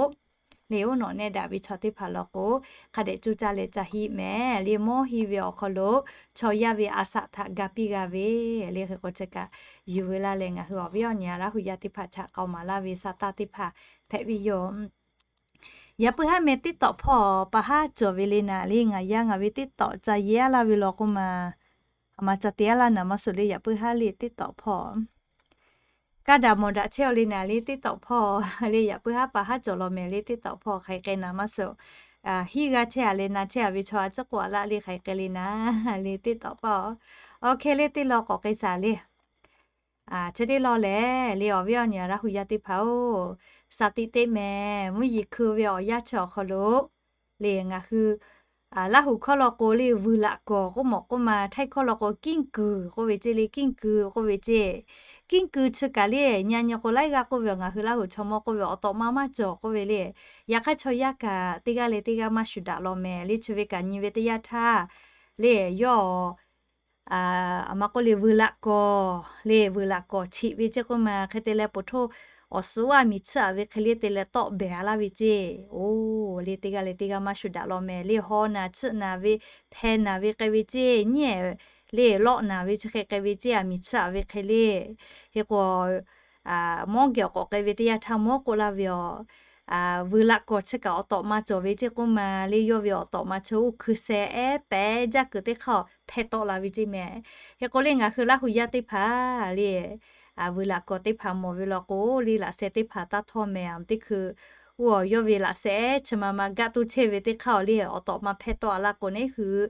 le uˉ nawꞈ nehˆ daꞈ ve chaw teˇ hpaˍ law k'o, hk'a dehꞈ coˇ caˇ leh ca hiˆ mehˍ le. Mawˇ hiˇ ve awˬ hk'aw lo chaw yaˇ ve a saꞈ htaꞈ ga piˇ g'a ve le. Hk'e k'o chi kaꞈ yuˬ ve laˇ leh ngaˬ hui awˬ viˉ awˬ nyi Laˇ huˍ yaˇ teˇ hpaˍ htaꞈ k'aoˍ maˍ laˇ ve sa taˇ teˇ hpaˍ hpehꞈ ve yoˬ. Yaꞈ puiˉ haˉ meh TikTok hpawˇ pa haˉ cawˬ ve le naˍ le. Ngaˬ yaˇ ngaˬ ve TikTok ca yeˇ aˉ laˇ ve law k'oˆ ma, a ma ca te aˉ laˇ naˍ maˇ suh le. Yaꞈ puiˉ haˉ le TikTok hpawˇ kaˇ daꞈ mawˬ daꞈ chehˇ aw le naˍ le. TikTok hpawˇ le yaꞈ puiˉ haˉ pa haˉ cawˬ law mehˍ le. TikTok hpawˇ hk'aˬ hk'e k'ai naˍ maˇ suh, hiˉ g'a chehˇ a leh na chehˇ a ve chaw a ciˉ k'oˆ a laˇ le. Hk'aˬ hk'e k'ai le naˍ le TikTok hpawˇ. Awˬ hk'e le teˇ law k'awꞈ k'ai shaˍ le. Chi teˇ law lehˬ le awˬ viˉ awˬ nyi Laˇ huˍ yaˇ teˇ hpaˍ-oˬ, shaˍ tiꞈ teˇ mehˍ mvuhˇ yeˬ hkui ve awˬ yanˇ chi awˬ hk'aw lo le ngaˬ hui Laˇ huˍ hkawˇ law k'o le vuiˬ laꞈ kawˬ k'oˆ mawˬ k'oˆ ma, Htaiˇ hkawˇ law k'o กิ้ງกือ k'oˆ ve ceˇ le. กิ้ງกือ k'oˆ ve ceˇ, กิ้งกือ chi kaꞈ le nyi nyi k'o laiˉ g'aˇ k'oˆ ve, ngaˬ hui Laˇ huˍ chaw mawˇ k'oˆ ve awˬ tawꞈ ma maˇ cawˬ k'oˆ ve le. Yaꞈ hk'aˇ chaw yaˇ kaꞈ teˇ g'aˇ leh teˇ g'aˇ maˇ shuˍ daꞈ law mehˍ le. Chi ve kaꞈ nyi ve teˇ yanˇ htaˇ le yawˇ a ma k'oˆ le vuiˬ laꞈ kawˬ le, vuiˬ laꞈ kawˬ cheꞈ ve ceˇ k'oˆ ma. Hk'e te leh po htoˇ awˬ suhˍ a miˬ tsuhˇ a ve hk'e le te leh tawˆ behˍ a laˇ ve ceˇ. Oˬ le teˇ g'aˇ leh teˇ g'aˇ maˇ shuˍ daꞈ law mehˍ le. Haw naˍ tsuhˆ naˍ ve, hpeh naˍ ve k'ai ve ceˇ, nyiˉ le lawˆ naˍ ve chi hk'e k'ai ve ceˇ, a miˬ tsuhˇ a ve hk'e le. Hk'e k'o mawˇ geh awˬ k'awꞈ k'ai ve teˇ yanˇ htaˇ mawˇ k'oˆ laˇ ve aˬ, vuiˬ laꞈ kawˬ chi kaꞈ awˬ tawꞈ ma cawˬ ve ceˇ k'oˆ ma le. Yawˇ ve awˬ tawꞈ ma chi oˇ hkui sheh ehˉ pehˉ jaˇ kuiˬ teˇ hk'aˇ hpeh tawˆ la ve ceˇ mehˍ. Hk'e k'o le ngaˬ hui Laˇ huˍ yaˇ teˇ hpaˍ le vuiˬ laꞈ kawˬ teˇ hpaˍ mawˬ ve law k'o le laꞈ sheh teˇ hpaˍ taˇ htawˇ mehˍ. Teˇ hkui oˇ yawˇ ve laꞈ sheh ehˉ chi ma ma gaˆ toˇ chehˇ ve teˇ hk'aˇ le awˬ tawꞈ ma hpeh tawˆ a laˇ k'o neˉ hui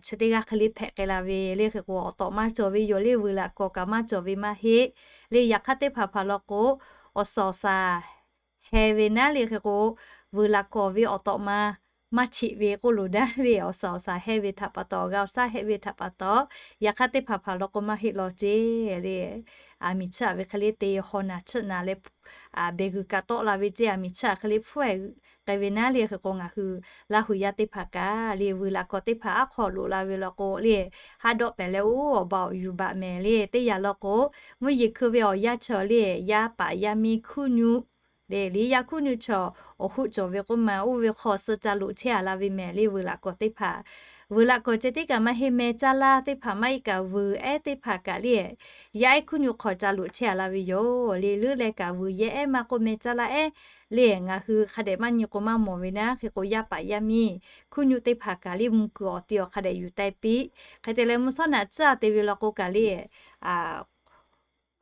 chi teˇ g'aˇ hk'e le hpehꞈ k'ai la ve le. Hk'e k'o awˬ tawꞈ ma cawˬ ve yoˬ le. Vuiˬ laꞈ kawˬ kaꞈ maˇ cawˬ ve maˇ heˆ le. Yaꞈ hk'aˇ teˇ hpaˍ hpaˍ law k'o awˬ suhˍ awˬ shaˍ heh ve naˉ le. Hk'e k'o vuiˬ laꞈ kawˬ ve awˬ tawꞈ ma maˇ cheꞈ ve k'oˆ loˬ daˇ le. Awˬ suhˍ awˬ shaˍ heh ve htaꞈ pa taw, g'a awˬ shaˉ heh ve htaꞈ pa taw, yaꞈ hk'aˇ teˇ hpaˍ hpaˍ law k'o maˇ heˆ law ceˇ le. A miˬ tsuhˇ a ve hk'e le te haw naˍ tsuhˆ naˍ leh beˬ g'uiˬ kaꞈ tawˆ la ve ceˇ, a miˬ tsuhˇ a hk'e le hpfuhˇ ehˍ k'ai ve naˉ le. Hk'e k'o ngaˬ hui Laˇ huˍ yaˇ teˇ hpaˍ kaꞈ le vuiˬ laꞈ kawˬ teˇ hpaˍ aˉ hk'aw loꞈ la ve law k'o le haˉ dawˆ pehˍ leh oˇ awˬ ba awˬ yuˬ baꞈ mehˍ le. Teˇ yanˇ law k'o mvuhˇ yeˬ hkui ve awˬ yanˇ chi le yaˇ paˍ yaˇ miˇ hkuˇ nuˆ le, liꞈ yaˇ hkuˇ nuˆ chaw awˬ hoˆ cawˬ ve k'oˆ ma, oˇ ve hk'aw suh ca loꞈ chehˇ a la ve mehˍ le. Vuiˬ laꞈ kawˬ teˇ hpaˍ, vuiˬ laꞈ kawˬ ceh tiˉ kaꞈ maˇ heˆ, meh caˇ laˇ teˇ hpaˍ maˇ heˆ kaꞈ vuiˬ ehˉ teˇ hpaˍ kaꞈ le yaˇ ehˉ hkuˇ nuˆ hk'aw ca loꞈ chehˇ a la ve yoˬ le. Leuˉ leh kaꞈ vuiˬ yehˇ ehˉ maˇ k'oˆ meh caˇ laˇ ehˉ le ngaˬ hui hk'a dehꞈ maˇ nyi k'o maˇ mawˬ ve naˉ. Hk'e k'o yaˇ paˍ yaˇ miˇ hkuˇ nuˆ teˇ hpaˍ kaꞈ le mvuh kuiˬ awˬ ti awˬ hk'a dehꞈ yuˬ teh piˇ. Hk'e te leh mvuhˇ shawˉ naꞈ tcuhˉ a te ve law k'o kaꞈ le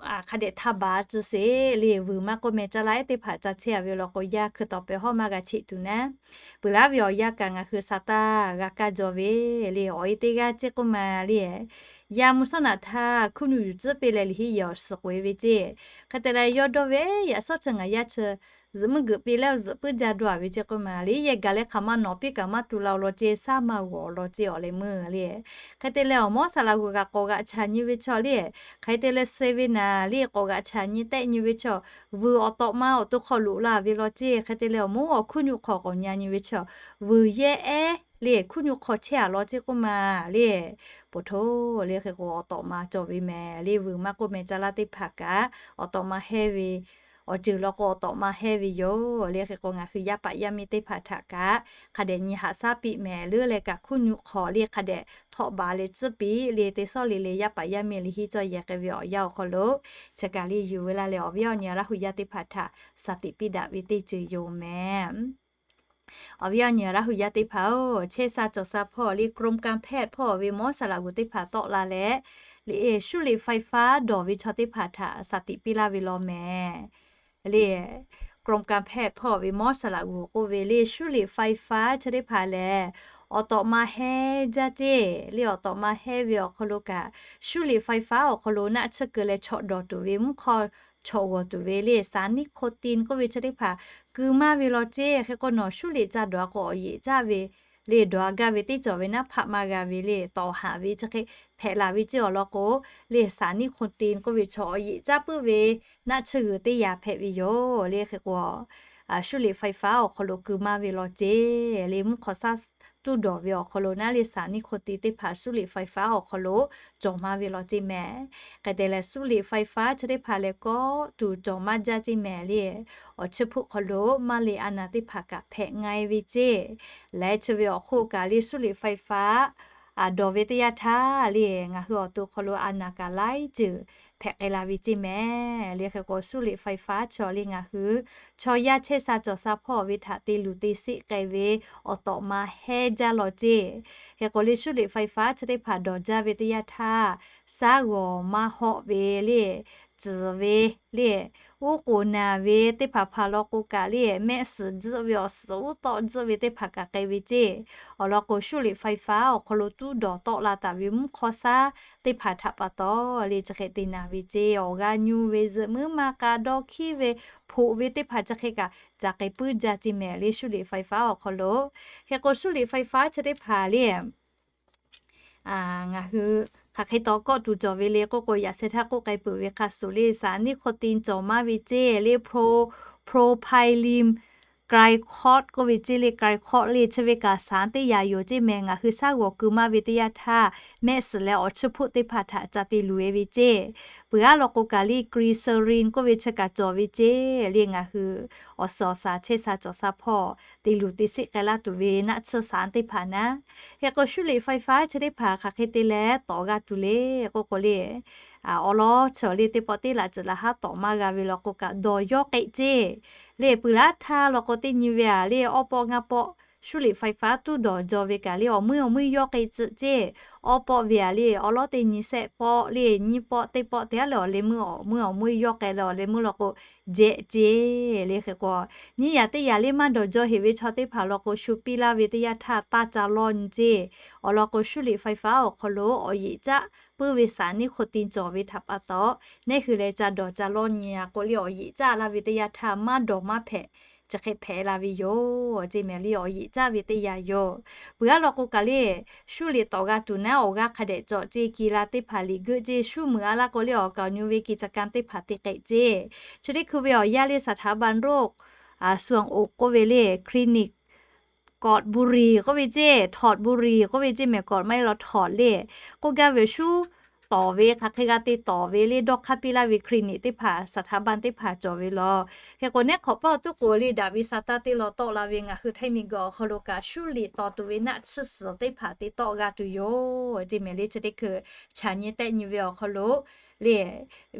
hk'a dehꞈ htaˇ baˬ tcuh sheˍ le. Vuiˬ maˇ k'oˆ meh caˇ laˇ ehˉ teˇ hpaˍ ca chehˇ a ve law k'o yaˇ hkui tawˍ pehˍ hawˉ maˇ g'a cheꞈ tuˬ naˉ. Peuˬ laˉ ve awˬ yanˇ kaꞈ ngaˬ hui sa taˇ g'a kaˇ jaw ve le. Awˬ e teˇ g'aˇ ceˇ k'oˆ ma le yaˇ mvuhˇ shawˉ naꞈ htaˇ hkuˇ nuˆ yuˬ tcuhˉ piˇ leh liꞈ henˇ yehˬ awˬ suhˍ k'oꞈ e ve ceˇ. Hk'e te leh yawˇ dawˇ ve yaꞈ shawˉ chi ngaˬ yaˇ chi zuhꞈ meuˇ geuꞈ piˇ leh zuhꞈ puiˉ jaˇ dawˇ a ve ceˇ k'oˆ ma le. Yehˇ gaˬ leh hk'aˬ ma nawˬ piˇ kaꞈ maˇ tu la law ceˇ, shaˉ maˇ g'awˬ law ceˇ awˬ leh meuˇ le. Hk'e te leh awˬ mawˉ saˍ laꞈ g'uˬ kaꞈ k'awꞈ g'aꞈ chaꞈ nyi ve chaw le, hk'e te leh suh ve naˍ le k'awꞈ g'aꞈ chaꞈ nyi tehˆ nyi ve chaw, vuiˬ awˬ tawꞈ ma awˬ to hk'aw loꞈ la ve law ceˇ. Hk'e te leh awˬ mawˉ awˬ hkuˇ nuˆ hk'aw k'awꞈ nya nyi ve chaw, vuiˬ yehˇ ehˉ le hkuˇ nuˆ hk'aw chehˇ a law ceˇ k'oˆ ma le. Poˬ htoˇ le hk'e k'o awˬ tawꞈ ma cawˬ ve mehˍ le. Vuiˬ maˇ k'oˆ meh caˇ laˇ teˇ hpaˍ kaꞈ awˬ tawꞈ ma hehˇ ve awˬ ceuˬ law k'o awˬ tawꞈ ma hehˇ ve yoˬ le. Hk'e k'o ngaˬ hui yaˇ paˍ yaˇ miˇ teˇ hpaˍ htaꞈ kaꞈ hk'a dehꞈ nyi haꞈ shaˉ piˇ mehˍ. Leuˉ leh kaꞈ hkuˇ nuˆ hk'aw le hk'a dehꞈ htawˆ baˬ leh tcuhˉ piˇ le. Teˇ sawˉ le le yaˇ paˍ yaˇ miˇ liꞈ henˇ cawˇ yehˬ k'ai ve awˬ yanˇ awˬ hk'aw lo chi kaꞈ le yuˬ ve laˇ leh awˬ viˉ awˬ nyi Laˇ huˍ yaˇ teˇ hpaˍ htaꞈ shaˍ tiꞈ piˇ daꞈ ve teˇ ceuˬ yoˬ mehˍ. Awˬ viˉ awˬ nyi Laˇ huˍ yaˇ teˇ hpaˍ-oˬ, chehˇ sha cawˬ sha hpawˇ le กรมการแพทย์ hpawˇ ve mawˉ saˍ laꞈ g'uˬ teˇ hpaˍ tawˆ la leh le 输入 ไฟฟ้า dawˬ ve chaw teˇ hpaˍ htaꞈ shaˍ tiꞈ piˇ laˇ ve law mehˍ le. กรมการแพทย์ hpawˇ ve mawˉ saˍ laꞈ g'uˬ k'oˆ ve le 输入 ไฟฟ้า chi teˇ hpaˍ lehˬ awˬ tawꞈ ma hehˇ jaˇ ceˇ le. Awˬ tawꞈ ma hehˇ ve awˬ hk'aw lo kaꞈ 输入 ไฟฟ้า awˬ hk'aw lo naˆ tsuhˇ keu leh chawꞈ dawˬ tuˬ ve mvuhˇ hk'aw chawꞈ g'awˬ tuˬ ve le สารนิโคติน k'oˆ ve chi teˇ hpaˍ keu maˇ ve law ceˇ. Hk'e k'o nawˬ 输入 ca dawˬ a k'o awˬ yeꞈ caˇ ve le dawˬ a gaˇ ve teˇ cawˬ ve naˉ hpaˆ maˇ g'a ve le tawˍ haˍ ve chi hk'e hpehꞈ la ve ceˇ awˬ lawn k'o le สารนิโคติน k'oˆ ve chaw awˬ yeꞈ caˇ puiˉ ve naˆ tsuhˇ g'uiˬ teˇ yaꞈ hpehꞈ ve yoˬ le. Hk'e k'o shuˉ liꞈ ไฟฟ้า awˬ hk'aw lo keu maˇ ve law ceˇ le. Mvuhˇ hk'aw shaˉ tuˉ dawˬ ve awˬ hk'aw lo naˉ le saˍ niˆ hk'o ti teˇ hpaˍ shuˉ liꞈ ไฟฟ้า awˬ hk'aw lo cawˬ maˇ ve law ceˇ mehˍ. Hk'e te leh shuˉ liꞈ ไฟฟ้า chi teˇ hpaˍ lehˬ kawˆ tuˬ cawˬ maˇ jaˇ ceˇ mehˍ le. Awˬ chiˇ hpuˆ hk'aw lo maˇ le a naˍ teˇ hpaˍ kaꞈ hpehꞈ nga e ve ceˇ. Leh chi ve awˬ hk'oˆ kaꞈ le shuˉ liꞈ ไฟฟ้า dawˬ ve teˇ yanˇ htaˇ le ngaˬ hui awˬ to hk'aw lo a naˍ kaꞈ laiˉ ceuˬ hpehꞈ k'ai la ve ceˇ mehˍ le. Hk'e k'o shuˉ liꞈ ไฟฟ้า chaw le ngaˬ hui chaw yaˇ chehˇ sha cawˬ sha hpawˇ ve htaꞈ te luˬ te sheˆ k'ai ve awˬ tawꞈ ma hehnˇ jaˇ law ceˇ. Hk'e k'o le shuˉ liꞈ ไฟฟ้า chi teˇ hpaˍ dawˬ jaˇ ve teˇ yanˇ htaˇ, shaˉ g'awˬ maˇ hawˆ ve le, tcuhˍ ve le, uˉ k'oˍ naˬ ve teˇ hpaˍ hpaˍ law k'o kaꞈ le mehˆ suhˍ juˆ ve awˬ suhˍ uˉ tawˆ juˆ ve teˇ hpaˍ kaꞈ k'ai ve ceˇ. Awˬ lawn k'o shuˉ liꞈ ไฟฟ้า awˬ hk'aw lo tuˉ dawˬ tawˆ la taˍ ve mvuhˇ hk'aw shaˉ teˇ hpaˍ htaꞈ pa taw le chi hk'e te naˍ ve ceˇ. Awˬ g'aˇ nyu ve zuhꞈ muiˉ maˇ k'a dawˇ hkiˉ ve hpoꞈ ve teˇ hpaˍ chi hk'e kaꞈ ca k'ai puiˉ jaˇ ceˇ mehˍ le shuˉ liꞈ ไฟฟ้า awˬ hk'aw lo. Hk'e k'o shuˉ liꞈ ไฟฟ้า chi teˇ hpaˍ le ngaˬ hui hk'aˬ hk'e taw kawˆ tuˬ cawˬ ve le k'oˆ k'o, yaꞈ sheh htaˇ k'oˆ k'ai peuˬ ve hk'a shuˍ le saˍ niˆ hk'o ti cawˬ maˇ ve ceˇ le pro, propylene glycol k'oˆ ve ceˇ le glycol le chi ve kaꞈ saˍ teˇ yaꞈ yoˬ ceˇ mehˍ. Ngaˬ hui shaˉ g'awˬ keu maˇ ve teˇ yanˇ htaˇ mehˆ suhˍ leh awˬ chiˇ hpuˆ teˇ hpaˍ htaꞈ ca te luˬ e ve ceˇ. Peuˬ aˉ law k'o kaꞈ le glycerin k'oˆ ve chi kaꞈ cawˬ ve ceˇ le ngaˬ hui awˬ suhˍ awˬ shaˍ chehˇ sha cawˬ sha hpawˇ te luˬ te sheˆ k'ai laˇ tuˬ ve naˆ tsuhˇ saˍ teˇ hpaˍ naˉ. Hk'e k'o shuˉ liꞈ ไฟฟ้า chi teˇ hpaˍ hk'aˬ hk'e te leh tawˍ g'a tuˬ le k'oˆ k'o le, awˉ lawˉ chi awˬ le teˇ pawˆ teˇ laꞈ ceuˬ laꞈ haˉ tawˍ maˇ g'a ve law k'o kaꞈ dawˬ yawˇ k'ai ceˇ. Le peuˬ laˇ htaˇ law k'o teˇ nyi ve a le awˬ pawˆ ngaˇ pawˆ shuˉ liꞈ ไฟฟ้า tuˉ dawˬ jaw ve kaꞈ le awˬ meuˇ awˬ meuˇ yawˇ k'ai tcuhˆ ceˇ. Awˬ pawˆ ve a le awˬ lawˉ teˇ nyi shehˆ pawˆ le nyiˇ pawˆ teˇ pawˆ te aˉ leh awˬ leh meuˇ awˬ meuˇ awˬ meuˇ yawˇ k'ai leh awˬ leh meuˇ law k'o jehꞈ ceˇ le. Hk'e k'o nyiˇ yaꞈ teˇ yaꞈ le maˇ dawˬ jaw heꞈ ve chaw teˇ hpaˍ law k'o shu piˇ laˇ ve teˇ yanˇ htaˇ taˇ ca lawˇ nyi ceˇ. Awˬ lawn k'o shuˉ liꞈ ไฟฟ้า awˬ hk'aw lo awˬ yeꞈ caˆ puiˉ ve saˍ niˆ hk'o ti cawˬ ve htaꞈ pa taw, neˇ hui leh ca dawˬ ca lawˇ nyi a k'o le awˬ yeꞈ caˆ laˇ ve teˇ yanˇ htaˇ maˇ dawˬ maˇ hpehꞈ chi hk'e hpehꞈ la ve yoˬ ceˇ mehˍ le. Awˬ yeꞈ caˆ ve teˇ yanˇ yoˬ. Peuˬ aˉ law k'o kaꞈ le shuˉ liꞈ tawˍ g'a tuˬ naˉ awˬ g'aˇ hk'a dehꞈ cawˬ ceˇ. Ki la teˇ hpaˍ liꞈ geuˆ ceˇ. Shuˉ meuꞈ aˉ laˇ k'o le awˬ kaˍ awˬ nyi ve กิจกรรม teˇ hpaˍ te k'ai ceˇ. Chi teˇ hkui ve awˬ yanˇ le saˍ htaꞈ บำรุงสุข k'oˆ ve le clinic กอดบุหรี่ k'oˆ ve ceˇ, ถอดบุหรี่ k'oˆ ve ceˇ mehˍ, กอด maˇ heˆ law ถอด le k'oˆ gaˇ ve shuˉ tawˍ ve hk'aˬ hk'e g'a te tawˍ ve le dawˇ hk'aˇ piˇ laˇ ve clinic teˇ hpaˍ saˍ htaꞈ บำรุง teˇ hpaˍ cawˬ ve law. Hk'e k'o neˉ hk'awꞈ paˇ awˬ tuˉ k'oˍ le daꞈ ve sa taˇ teˇ law tawˆ la ve ngaˬ hui Htaiˇ miˬguiˬ awˬ hk'aw lo kaꞈ shuˉ liꞈ tawˍ tuˬ ve naˆ tsuhˇ suhˍ teˇ hpaˍ te tawˆ g'a tuˬ yoˬ ceˇ mehˍ le. Chi teˇ hkui chaꞈ nyi tehˆ nyi ve awˬ hk'aw lo le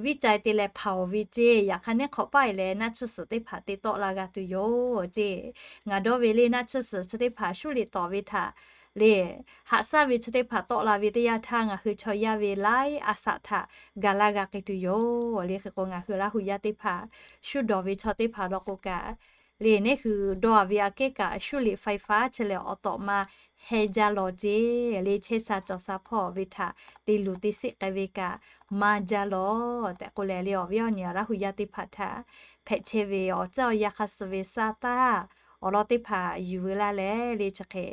viˉ cai te leh hpaoˍ ve ceˇ. Yaꞈ hk'aˇ neˉ hk'awꞈ paˇ e leh naˆ tsuhˇ suhˍ teˇ hpaˍ te tawˆ la g'a tuˬ yoˬ ceˇ. Ngaˬ dawˇ ve le naˆ tsuhˇ suhˍ chi teˇ hpaˍ shuˉ liꞈ tawˍ ve htaꞈ le haꞈ shaˉ ve chi teˇ hpaˍ tawˆ la ve teˇ yanˇ htaˇ ngaˬ hui chaw yaˇ ve laiˉ a shaꞈ htaꞈ ga laˇ g'a k'ai tuˬ yoˬ le. Hk'e k'o ngaˬ hui Laˇ hu yaˇ teˇ hpaˍ shuˉ dawˬ ve chaw teˇ hpaˍ law k'o kaꞈ le neˇ hui dawˇ a ve aꞈ kehˉ kaꞈ shuˉ liꞈ ไฟฟ้า chi lehˬ awˬ tawꞈ ma hehnˇ jaˇ law ceˇ. Le chehˇ sha cawˬ sha hpawˇ ve htaꞈ te luˬ te sheˆ k'ai ve kaꞈ maˇ jaˇ law tehꞈ k'oˆ leh le awˬ viˉ awˬ nyi Laˇ hu yaˇ teˇ hpaˍ htaꞈ hpehꞈ chehˇ ve awˬ caˇ awˬ yanˇ hk'a suh ve sa taˇ awˬ lawn teˇ hpaˍ yuˬ veu laˇ leh le chi hk'e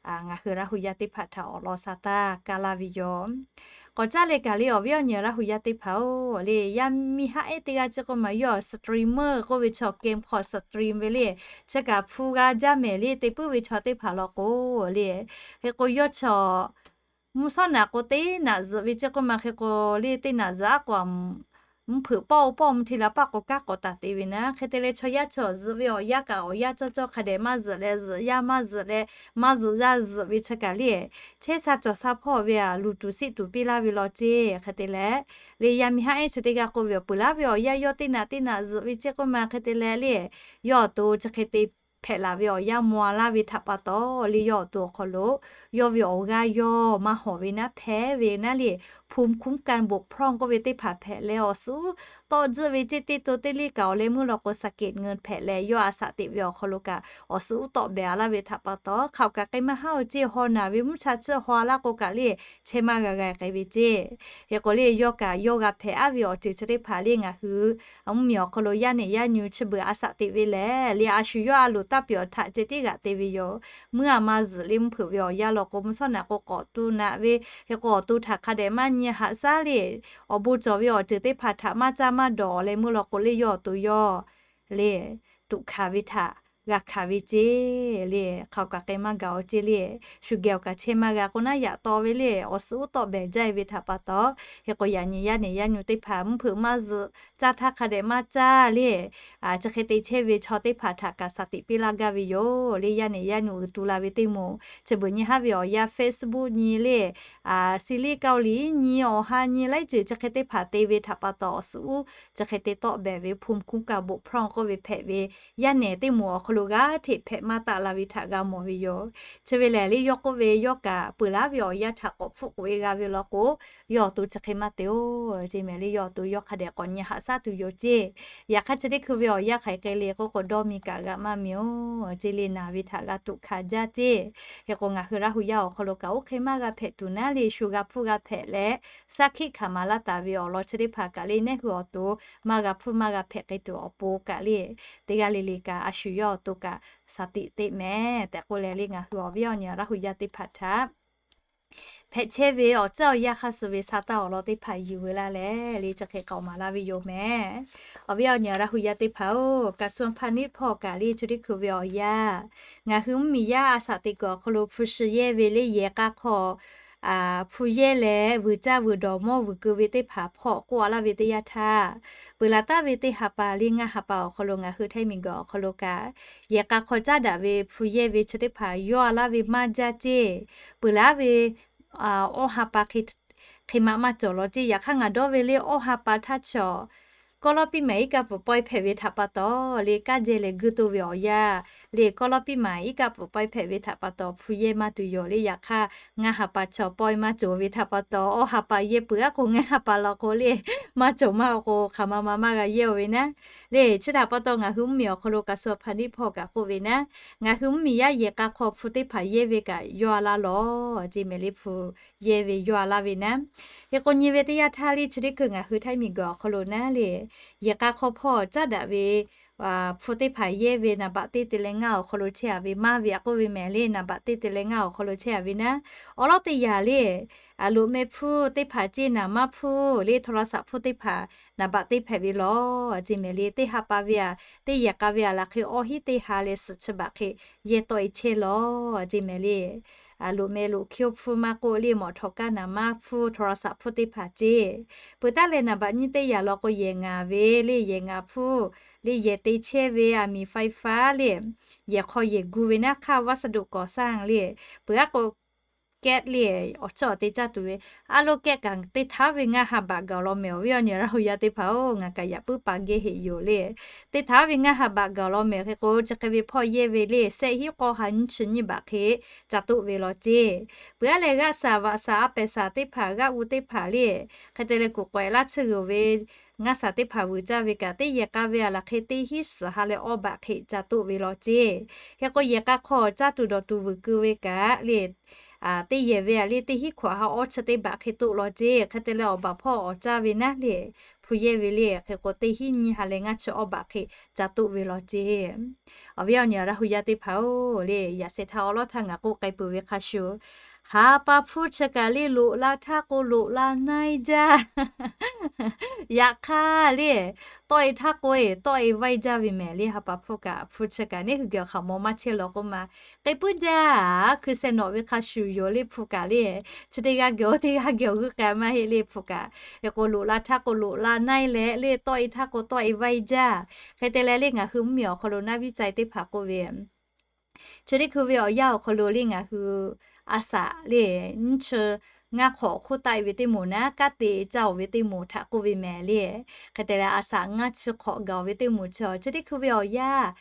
ngaˬ hui Laˇ hu yaˇ teˇ hpaˍ htaꞈ awˬ lawn sa taˇ kaˇ laˇ ve yoˬ. K'awꞈ caˇ leh kaꞈ le awˬ viˉ awˬ nyi Laˇ hu yaˇ teˇ hpaˍ-oˬ le, yaˇ miˇ haˉ ehˉ teˇ g'aˇ ceˇ k'oˆ ma yawˇ streamer k'oˆ ve chaw game hk'aw stream ve le, chi kaꞈ hpu g'a jaˇ mehˍ le. Te puiˉ ve chaw teˇ hpaˍ law k'o le, hk'e k'o yawˇ chaw mvuhˇ shawˉ naꞈ k'o teˇ naꞈ zuhꞈ ve ceˇ k'oˆ ma hk'e k'o le teˇ naꞈ zuhꞈ aˉ k'o mvuhˇ hpeuꞈ pawˆ oˇ pawˆ mvuhˇ htehꞈ la paˆ k'o kanˉ k'awꞈ taˍ te ve naˉ. Hk'e te leh chaw yaˇ chaw zuhꞈ ve awˬ yanˇ kaꞈ awˬ yanˇ cawˇ cawˇ hk'a dehꞈ maˇ zuhꞈ leh zuhꞈ yaˇ maˇ zuhꞈ leh maˇ zuhꞈ yaˇ zuhꞈ ve chi kaꞈ le chehˇ sha cawˬ sha hpawˇ ve a luˬ tuˬ siˆ tuˬ piˇ laˇ ve law ceˇ. Hk'e te leh le yaˇ miˇ haˉ ehˉ chi teˇ g'aˇ k'oˆ ve awˬ peuˬ laˇ ve awˬ yanˇ yawˇ teˇ naꞈ teˇ naꞈ zuhꞈ ve ceˇ k'oˆ ma hk'e te leh le yawˇ awˬ to chi hk'e te hpehꞈ laˬ ve awˬ yanˇ maw laˇ ve htaꞈ pa taw le yawˇ awˬ to awˬ hk'aw lo yawˇ ve awˬ g'aˇ yawˇ maˇ hawˍ ve naˉ hpehꞈ ve naˉ le, ภูมิคุ้มกันบกพร่อง k'oˆ ve teˇ hpaˍ hpehꞈ leh awˬ suhˉ tawˆ tzuhˆ ve ceˇ teˇ to teˇ liˇ kaꞈ awˬ leh meuˇ law k'o สะเก็ดเงิน hpehꞈ leh yawˇ a shaꞈ teꞈ ve awˬ hk'aw lo kaꞈ awˬ suhˉ uˉ tawˆ behˍ a laˇ ve htaꞈ pa taw hk'aˬ kaꞈ k'ai maˇ haˉ-oˬ ceˇ. Haw naˬ ve mvuhˇ cha tsuhˇ haw a laˇ k'o kaꞈ le chehˇ maˇ g'a g'a k'ai ve ceˇ. Hk'e k'o le yawˇ kaꞈ yawˇ g'a hpehꞈ aˉ ve awˬ ceuˬ chi teˇ hpaˍ le ngaˬ hui mvuhˇ miˬ awˬ hk'aw lo yaˇ nehˬ yaˇ nyu chi beuꞈ a shaꞈ teꞈ ve lehˬ le a shu yawˇ a loˍ taˇ piˬ awˬ htaꞈ ceh tiˉ g'aꞈ te ve yoˬ. Mvuhˇ a ma zuhꞈ le mvuhˇ hpeuꞈ ve awˬ yanˇ law k'o mvuhˇ shawˉ naꞈ k'o k'awꞈ tu naꞈ ve, hk'e k'o awˬ to htaꞈ hk'a dehꞈ maˇ nyi haꞈ shaˉ le awˬ bon cawˬ ve awˬ ceuˬ teˇ hpaˍ htaꞈ maˇ caˇ maˇ dawˬ awˬ leh meuˇ law k'o le yawˇ awˬ to yawˇ le tuꞈ hkanˍ ve htaꞈ g'a hkanˍ ve ceˇ le. Hk'aˬ kaꞈ k'ai maˇ gaˬ-oˬ ceˇ le. Shu geh awˬ kaꞈ chehˇ maˇ g'a k'o naˉ, yaꞈ taw ve le awˬ suhˍ uˉ tawˆ behˍ jaˇ ve htaꞈ pa taw, hk'e k'o yaꞈ nyi yaˇ nehˬ yaˇ nyu teˇ hpaˍ mvuhˇ hpeuꞈ maˇ zuhꞈ, caˇ htaˇ hk'a dehꞈ maˇ caˇ le. Chi hk'e te chehˇ ve chaw teˇ hpaˍ htaꞈ kaꞈ shaˍ tiꞈ piˇ laˇ gaˇ ve yoˬ le. Yaˇ nehˬ yaˇ nyu uiˍ tu la ve teˇ moˍ, chi beuꞈ nyi haˉ ve awˬ yanˇ Facebook nyi le, Siˍliˆ Kaoˍliˍ nyi, awˬ ha nyi laiˉ ceuˬ chi hk'e teˇ hpaˍ te ve htaꞈ pa taw awˬ suhˍ uˉ chi hk'e te tawˆ behˍ ve ภูมิคุ้มกันบกพร่อง k'oˆ ve hpehꞈ ve yaˇ nehˬ teˇ moˍ awˬ hk'aw lo g'a hteꞈ hpehꞈ maˇ taˆ la ve htaꞈ g'a mawˬ ve yoˬ. Chi ve lehˬ le, yawˇ k'oˆ ve, yawˇ kaꞈ peuˬ laˉ ve awˬ yanˇ htaꞈ k'awꞈ hpfuhˆ k'oꞈ e g'a ve law k'o, yawˇ awˬ to chi hk'e maˇ te-oˬ ceˇ mehˍ le. Yawˇ awˬ to yawˇ hk'a dehꞈ k'awꞈ nyi haꞈ shaˉ tuˬ yoˬ ceˇ. Yaꞈ hk'aˇ chi teˇ hkui ve awˬ yanˇ hk'aˬ hk'e le k'oˆ k'o, dawˇ mi kaꞈ g'a maˇ mi-oˬ ceˇ le. Naˬ ve htaꞈ g'a tuꞈ hkanˍ jaˇ ceˇ. Hk'e k'o ngaˬ hui Laˇ hu yaˇ awˬ hk'aw lo kaꞈ oˇ hk'e maˇ g'a hpehꞈ tuˬ naˉ le, shu g'a hpfuhˇ g'a hpehꞈ leh, shaˉ hkiˆ hkanˍ maˍ laˇ taˍ ve awˬ lawn chi teˇ hpaˍ kaꞈ le, nehˉ hui awˬ to maˇ g'a hpfuhˇ maˇ g'a hpehꞈ k'ai tuˬ awˬ pon kaꞈ le, teˇ g'aˇ le le kaꞈ a shu yawˇ awˬ to kaꞈ shaˍ tiꞈ teꞈ mehˍ tehꞈ k'oˆ leh le, ngaˬ hui awˬ viˉ awˬ nyi Laˇ hu yaˇ teˇ hpaˍ htaꞈ hpehꞈ chehˇ ve awˬ caˇ awˬ yanˇ hk'a suh ve sa taˇ awˬ lawn teˇ hpaˍ yuˬ ve laˇ leh le, chi hk'e k'awꞈ maˍ laˇ ve yoˬ mehˍ. Awˬ viˉ awˬ nyi Laˇ hu yaˇ teˇ hpaˍ-oˬ, kaꞈ suh hpaˇ neˇ hpawˇ kaꞈ le, chi teˇ hkui ve awˬ yanˇ ngaˬ hui mvuhˇmiˬ yaˇ a shaꞈ teꞈ kuiˬ awˬ hk'aw lo hpu shi yehˇ ve le, yehˬ k'a hk'aw hpu yehˇ leh vuiˬ caˇ vuiˬ dawˬ mawˇ vuiˬ keu ve teˇ hpaˍ hpawˇ k'oˆ a laˇ ve teˇ yanˇ htaˇ, peuˬ laˬ taˍ ve teˇ ha pa le ngaˇ ha pa awˬ hk'aw lo ngaˬ hui htaiˇ miˬguiˬ awˬ hk'aw lo kaꞈ, yehˬ k'a hk'aw caˉ daꞈ ve hpu yehˇ ve chi teˇ hpaˍ yawˇ a laˇ ve maˇ jaˇ ceˇ. Peuˬ laˬ ve awˇ ha pa hk'e hk'e ma maˇ cawˬ law ceˇ. Yaꞈ hk'aˇ ngaˬ dawˇ ve le, awˇ ha pa htaˇ chaw kawˇ lawˇ piˇ maˍ iˉ kaˆ pfuhˍ pawehˇ hpehꞈ ve htaꞈ pa taw le, kaˇ jehˇ leh guˇ toˇ ve awˬ yanˇ le, kawˇ lawˇ piˇ maˍ iˉ kaˆ pfuhˍ pawehˇ hpehꞈ ve htaꞈ pa taw hpu yehˇ maˇ tuˬ yoˬ le. Yaꞈ hk'aˇ ngaˇ ha pa chaw pawehˇ maˇ cawˬ ve htaꞈ pa taw, awˇ ha pa yehˇ peuˬ aˉ k'o, ngaˇ ha pa law k'o le, maˇ cawˬ maˇ k'o, hk'aˬ ma ma maˇ g'a yehˇ-oˬ ve naˉ le. Chi htaꞈ pa taw ngaˬ hui mvuhˇmiˬ awˬ hk'aw lo kaꞈ suh hpaˇ neˇ hpawˇ kaꞈ k'oˆ ve naˉ, ngaˬ hui mvuhˇmiˬ yaˇ yehˬ k'a hk'aw hpu teˇ hpaˍ yehˇ ve kaꞈ yawˇ a laˇ lawˬ ceˇ mehˍ le, hpu yehˇ ve yawˇ a laˇ ve naˉ. Hk'e k'o nyi ve teˇ yanˇ htaˇ le, chi teˇ hkui ngaˬ hui htaiˇ miˬguiˬ awˬ hk'aw lo naˉ le, yehˬ k'a hk'aw hpawˇ caˉ daꞈ ve hpu teˇ hpaˍ yehˇ ve naˍ baꞈ teˇ te leh ngaˇ awˬ hk'aw lo chehˇ a ve, maˇ ve aꞈ k'oˆ ve mehˍ le, naˍ baꞈ teˇ te leh ngaˇ awˬ hk'aw lo chehˇ a ve naˉ, awˬ lawˉ teˇ yanˇ le, loꞈ meh hpfuhˇ teˇ hpaˍ ceˇ, naˍ maˇ hpfuhˇ le, โทรศัพท์ hpfuhˇ teˇ hpaˍ naˍ baꞈ teˇ hpehꞈ ve lawˬ ceˇ mehˍ le. Teˇ ha pa ve aꞈ, teˇ yehˬ k'a ve aꞈ laˬ hk'e awˇ hinˉ teˇ ha leh suhˍ chi baꞈ hk'e yehˇ tawˆ e chehˇ lawˬ ceˇ mehˍ le. Loꞈ meh loꞈ hkiˇ hpfuhˇ maˇ k'oˆ le, mawˬ htawꞈ kaˇ naˍ maˇ hpfuhˇ, โทรศัพท์ hpfuhˇ teˇ hpaˍ ceˇ. Peuˬ taˉ leh naˍ baꞈ nyiˇ teˇ yanˇ law k'o yehˬ ngaˬ ve le, yehˬ ngaˬ hpfuhˇ le, yehˬ te chehˇ ve aˬ miˍ ไฟฟ้า le, yehˬ hk'aw yehˬ gu ve naˉ hk'aˇ วัสดุก่อสร้าง le, peuˬ aˉ k'o แก๊ส le, awˬ chawˇ awˬ te caˇ tuˬ ve, a lo แก๊ส kaꞈ teˇ htaˇ ve ngaˇ ha baꞈ gaˬ law mehˍ. Awˬ viˉ awˬ nyi Laˇ hu yaˇ teˇ hpaˍ-oˬ, ngaˬ kaꞈ yaꞈ puiˉ pa gehˇ heˆ yoˬ le. Teˇ htaˇ ve ngaˇ ha baꞈ gaˬ law mehˍ. Hk'e k'o chi hk'e ve hpawˇ yehˇ ve le, shehˆ hinˉ k'awˇ ha nyiˇ chi nyiˇ baꞈ hk'e ca toˆ ve law ceˇ. Peuˬ aˉ leh g'aˆ shaˍ vaꞈ shaˍ a pehˍ shaˍ teˇ hpaˍ, g'aˆ u teˇ hpaˍ le, hk'e te leh kuˬ k'awehꞈ laˇ chi g'uiˬ ve ngaˇ shaˍ teˇ hpaˍ vuiˬ caˇ ve kaꞈ, teˇ yehˬ k'a ve aꞈ laˬ hk'e teˇ hinˉ suhˍ ha leh awˇ baꞈ hk'e ca toˆ ve law ceˇ. Hk'e k'o yehˬ k'a hk'aw caˇ tuˬ dawˬ tuˬ vuiˬ keu ve kaꞈ le, teˇ yehˬ ve aꞈ le teˇ hinˉ hkawꞈ ha awˇ chi teˇ baꞈ hk'e toˆ law ceˇ. Hk'e te leh awˬ baˬ hpawˇ awˬ caˇ ve naˉ le, hpu yehˇ ve le, hk'e k'o teˇ hinˉ nyiˇ ha leh ngaˇ chi awˇ baꞈ hk'e ca toˆ ve law ceˇ. Awˬ viˉ awˬ nyi Laˇ hu yaˇ teˇ hpaˍ-oˬ le, yaꞈ sheh htaˇ awˬ lawˉ htaˇ ngaˬ k'oˆ k'ai peuˬ ve hk'a shuˍ, ha pa hpfuhˇ chi kaꞈ le loꞈ la htaˇ k'o loꞈ la naˇ-e jaˇ. Yaꞈ hk'aˇ le, tawˆ e htaˇ k'o e tawˆ e vaiˇ jaˇ ve mehˍ le. Ha pa hpfuhˇ kaꞈ hpu chi kaꞈ neˉ hui geh awˬ hk'aˬ maw maˇ chehˇ law k'oˆ ma, k'e puiˉ jaˇ, hkui sheh nawꞈ ve hk'a shuˍ yoˬ le hpu kaꞈ le. Chi teˇ g'aˇ geh oˇ teˇ g'aˇ geh awˬ g'euˆ k'ai maˇ heˆ le hpu kaꞈ. Hk'e k'o loꞈ la htaˇ k'o loꞈ la naˇ-e leh le, tawˆ e htaˇ k'o tawˆ e vaiˇ jaˇ. Hk'e te leh le ngaˬ hui mvuhˇmiˬ awˬ hk'aw lo naˉ viˉ ca-e teˇ hpaˍ k'oˆ ve, chi teˇ hkui ve awˬ yanˇ awˬ hk'aw lo le ngaˬ hui a shaꞈ le nyiˇ chi ngaˇ hk'awꞈ hk'oˆ taˆ e ve teˇ moˍ naˉ, kanˉ te caˇ-oˬ ve teˇ moˍ htaꞈ k'oˆ ve mehˍ le. Hk'e te leh a shaꞈ ngaˇ chi hk'awꞈ gaˬ-oˬ ve teˇ moˍ chi, chi teˇ hkui ve awˬ yanˇ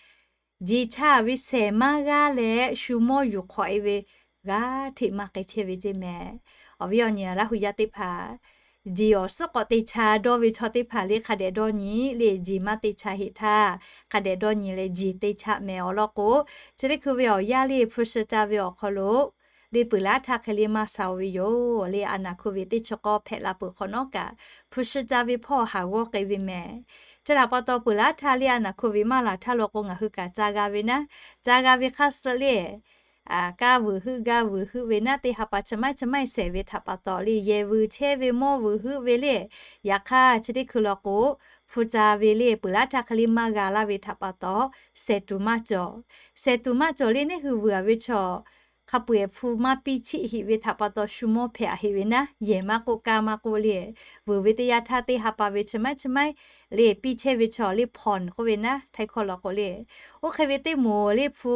jeˬ cha ve shehˍ maˇ g'aˇ leh shu mawˇ yuˬ hk'awꞈ e ve g'aˇ hteꞈ maˇ k'ai chehˇ ve ceˇ mehˍ. Awˬ viˉ awˬ nyi Laˇ hu yaˇ teˇ hpaˍ, jeˬ awˬ suhˉ k'awꞈ te cha dawˇ ve chaw teˇ hpaˍ le hk'a dehꞈ dawˇ nyi le, jeˬ maˇ te cha heˆ htaˇ hk'a dehꞈ dawˇ nyi leh jeˬ te cha mehˍ. Awˬ lawn k'o, chi teˇ hkui ve awˬ yanˇ le hpu shi ca ve awˬ hk'aw lo le peuˬ laˉ htaˇ hk'e le maˇ sha-oˬ ve yoˬ le. A naˍ hkui ve teˇ chi k'awˇ hpehꞈ la peuˬ hk'awꞈ nawˉ kaꞈ hpu shi ca ve hpawˇ haˍ g'awˇ k'ai ve mehˍ. Chi htaꞈ pa taw peuˬ laˉ htaˇ le a naˍ hkui ve maˇ laˬ htaˇ law k'o ngaˬ hui kaꞈ ca g'a ve naˉ, ca g'a ve hk'aˇ suh le kaˇ vuiˬ heuˆ gaˇ vuiˬ heuˆ ve naˉ, teˇ ha pa chi maiˉ chi maiˉ shehˍ ve htaꞈ pa taw le yehˬ vuiˬ chehˇ ve mawˇ vuiˬ heuˆ ve le. Yaꞈ hk'aˇ chi teˇ hkui law k'o, hpu ca ve le peuˬ laˇ htaˇ hk'e le maˇ g'a laˇ ve htaꞈ pa taw, sehˍ tuˬ maˇ cawˬ. Sehˍ tuˬ maˇ cawˬ le neˇ hui vuiˬ a ve chaw, hk'a peu-eˬ hpu maˇ piˇ chiˆ hiꞈ ve htaꞈ pa taw shu mawˇ hpehꞈ a heˆ ve naˉ, yehˬ maˇ k'oˆ, kaˇ maˇ k'oˆ le, vuiˬ ve teˇ yanˇ htaˇ teˇ ha pa ve chi maiˉ chi maiˉ le piˇ chehˇ ve chaw le hpawnˍ k'oˆ ve naˉ, htaiˇ hkawˇ law k'o le. Oˇ hk'e ve teˇ moˍ le hpu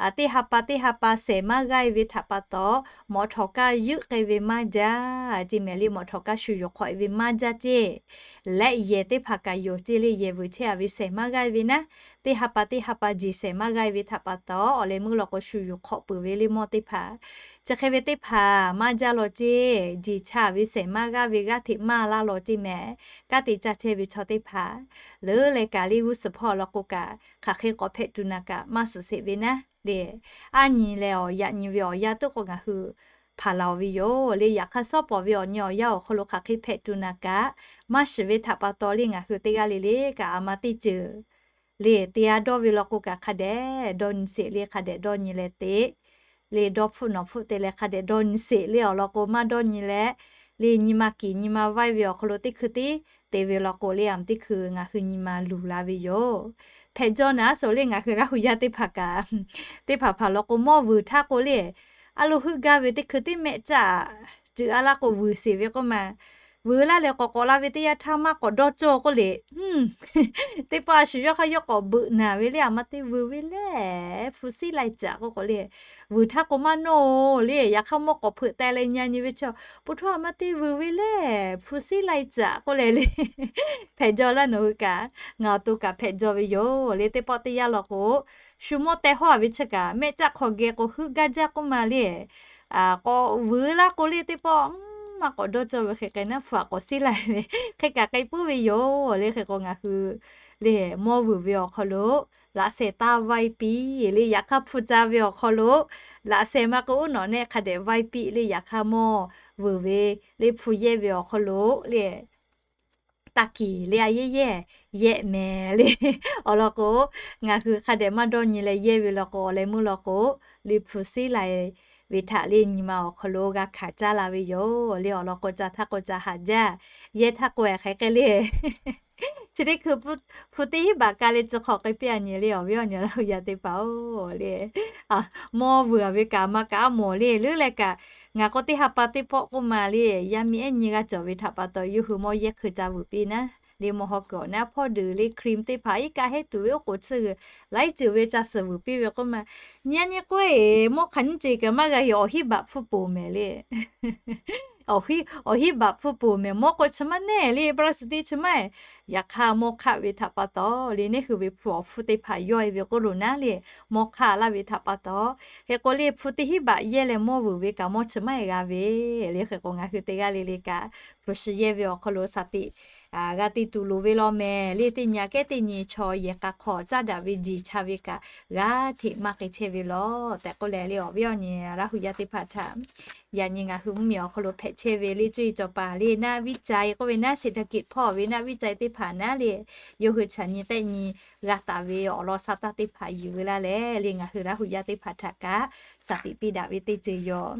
teˇ ha pa teˇ ha pa sehˍ maˇ g'aˇ e ve htaꞈ pa taw, mawꞈ htawˍ kaˇ yuˆ k'ai ve maˇ jaˇ, ceˇ mehˍ le mawꞈ htawˍ kaˇ shu yuˬ hk'awꞈ e ve maˇ jaˇ ceˇ. Leh yehˬ teˇ hpaˍ kaꞈ yoˬ ceˇ le yehˬ vuiˬ chehˇ a ve sehˍ maˇ g'aˇ e ve naˉ, teˇ ha pa teˇ ha pa jeˬ sehˍ maˇ g'aˇ e ve htaꞈ pa taw, awˬ leh meuˇ law k'o shu yuˬ hk'awꞈ peuˬ ve le mawˇ teˇ hpaˍ. Chi hk'e ve teˇ hpaˍ maˇ jaˇ law ceˇ, jeˬ cha ve sehˍ maˇ g'aˇ ve g'aˇ hteꞈ maˇ laˇ law ceˇ mehˍ. Kanˉ te caˇ chehˇ ve chaw teˇ hpaˍ leuˉ leh kaꞈ le g'uˇ suhˍ hpawˇ law k'o kaꞈ hk'aˬ hk'e k'awꞈ hpehꞈ tuˬ naˍ kaꞈ maˇ suhˍ sheˍ ve naˉ le. Aˉ nyi leh awˬ yaꞈ nyi ve awˬ yanˇ tuˉ k'o ngaˬ hui hpaˍ laˬ ve yoˬ le. Yaꞈ hk'aˇ shawˉ pawˍ ve awˬ nyi awˬ yanˇ awˬ hk'aw lo hk'aˬ hk'e hpehꞈ tuˬ naˍ kaꞈ maˇ shiˍ ve htaꞈ pa taw le ngaˬ hui teˇ g'aˇ le le kaꞈ a ma teˇ ceuˬ le te a dawˇ ve law k'o kaꞈ hk'a dehꞈ dawˇ nyi sheˍ le hk'a dehꞈ dawˇ nyi leh te le dawˇ hpfuhˆ nawˬ hpfuhˆ te leh hk'a dehꞈ dawˇ nyi sheˍ le awˬ lawn k'o maˇ dawˇ nyi leh le nyi ma kiˍ nyi ma vaiˇ ve awˬ hk'aw lo teˇ hkui tiˉ te ve law k'o le a teˇ hkui ngaˬ hui nyi ma luˬ la ve yoˬ. Hpehꞈ jaw naˍ aˉ suhˍ le ngaˬ hui Laˇ hu yaˇ teˇ hpaˍ kaꞈ teˇ hpaˍ hpaˍ law k'o mawˇ vuiˬ htaˇ k'o le a lo heuˆ gaˇ ve teˇ hkui tiˉ mehˆ caˆ ceuˬ a laˇ k'o vuiˬ sheˍ ve k'oˆ ma. Vuiˬ laˇ leh k'awꞈ k'awꞈ la ve teˇ yanˇ htaˇ maˇ k'awꞈ dawˇ cawˇ k'oˆ le. Teˇ pawˆ a shu yawˇ hk'aˇ yawˇ k'awꞈ beuꞈ naˍ ve le a ma te vuiˬ ve le hpu siˉ lai caꞈ k'oˆ k'o le. Vuiˬ htaˇ k'o maˇ nawˇ-oˬ le yaꞈ hk'aˇ mawˇ k'awꞈ hpeuꞈ teh leh nyi a nyi ve chaw, po htaˇ a ma te vuiˬ ve le hpu siˉ lai caꞈ k'oˆ leh le. Hpehꞈ jaw laˇ nawˬ hui kaꞈ ngaˬ awˬ to kaꞈ hpehꞈ jaw ve yoˬ le. Teˇ pawˆ teˇ yanˇ law k'o shu mawˇ teh hawˇ a ve chi kaꞈ mehˆ caˆ hk'aw geh k'o heuˆ gaˇ jaˇ k'oˆ ma le. K'awꞈ vuiˬ laˇ k'o le teˇ pawˆ maˇ k'awꞈ dawˇ cawˇ ve hk'e k'ai naˉ hpu a k'awꞈ siˉ lai ve hk'e kaꞈ k'ai puiˉ ve yoˬ le. Hk'e k'o ngaˬ hui le mawˇ vuiˬ ve awˬ hk'aw lo laꞈ sheh taˇ vaiˇ piˇ le yaꞈ hk'aˇ hpu ca ve awˬ hk'aw lo laꞈ sheh maˇ k'oˆ nawˬ nehˆ hk'a dehꞈ vaiˇ piˇ le yaꞈ hk'aˇ mawˇ vuiˬ ve le hpu yehˇ ve awˬ hk'aw lo le taˇ kiˍ le a yehˇ yehˇ yehˆ mehˍ le. Awˬ lawn k'o ngaˬ hui hk'a dehꞈ maˇ dawˇ nyi leh yehˇ ve law k'o awˬ leh meuˇ law k'o le hpu siˉ lai ve htaꞈ le nyi ma awˬ hk'aw lo g'a hkanˍ caˇ la ve yoˬ le. Awˬ lawn k'o ca htaˇ k'o ca haꞈ jaˇ, yehˇ htaˇ k'o a hk'e k'ai le chi teˇ hkui hpu teˇ hinˉ baꞈ ka leh chi hk'awꞈ k'ai piˇ a nyi le awˬ viˉ awˬ nyi Laˇ hu yaˇ teˇ hpaˍ-oˬ le. Mawˇ vuiˬ a ve kaꞈ maˇ kaꞈ a mawˬ le leuˉ leh kaꞈ ngaˬ k'o teˇ ha pa teˇ pawˆ k'oˆ ma le yaˇ miˇ ehˉ nyi g'a cawˬ ve htaꞈ pa taw yawˇ hui mawˇ yehˇ hkui ca vuiˬ piˇ naˉ le mawˇ haw kuiˬ awˬ naˉ hpawˇ deuˬ le cream teˇ hpaˍ iˉ kaˆ heˉ tuˬ ve oˉ k'oˍ chi g'uiˬ laiˉ ceuˬ ve ca suhˍ vuiˬ piˇ ve k'oˆ ma. Nyi a nyi k'oˆ e mawˇ hk'aˬ nyiˇ ceuˬ kaꞈ maˇ g'a heˆ awˬ hiˉ baꞈ hpfuhˇ poˬ mehˍ le. Awˬ hiˉ baꞈ hpfuhˇ poˬ mehˍ mawˇ k'o chi maˇ nehˆ le plastic chi maˇ. Yaꞈ hk'aˇ mawˇ hk'aˆ ve htaꞈ pa taw le neˇ hui ve hpu awˬ hpfuhˇ teˇ hpaˍ yawˇ e ve k'oˆ lo naˉ le mawˇ hk'aˆ laˇ ve htaꞈ pa taw. Hk'e k'o le hpu teˇ hinˉ baꞈ yehˇ leh mawˇ vuiˬ ve kaꞈ mawˇ chi maˇ g'a ve le. Hk'e k'o ngaˬ hui teˇ g'aˇ le le kaꞈ hpu shi yehˇ ve awˬ hk'aw lo shaˍ tiꞈ g'a te tuˬ loˍ ve law mehˍ le. Teˇ nyi a kehˉ teˇ nyi chaw yehˬ k'a hk'aw caˇ daꞈ ve jeˬ cha ve kaꞈ g'aˇ hteꞈ maˇ k'ai chehˇ ve law tehꞈ k'oˆ leh le awˬ viˉ awˬ nyi Laˇ hu yaˇ teˇ hpaˍ htaꞈ yaꞈ nyi ngaˬ hui mvuhˇmiˬ awˬ hk'aw lo hpehꞈ chehˇ ve le cuˇ yiˍ cawˬ paˍ le naˆ viˉ ca e k'oˆ ve naˉ sheˍ htaˇ kiꞈ hpawˇ ve naˆ viˉ ca e teˇ hpaˍ naˉ le yawˇ hui chaꞈ nyi tehˆ nyi g'a taˍ ve awˬ lawn sha taˇ teˇ hpaˍ yuˬ ve laˇ leh le ngaˬ hui Laˇ hu yaˇ teˇ hpaˍ htaꞈ kaꞈ shaˍ tiꞈ piˇ daꞈ ve teˇ ceuˬ yoˬ.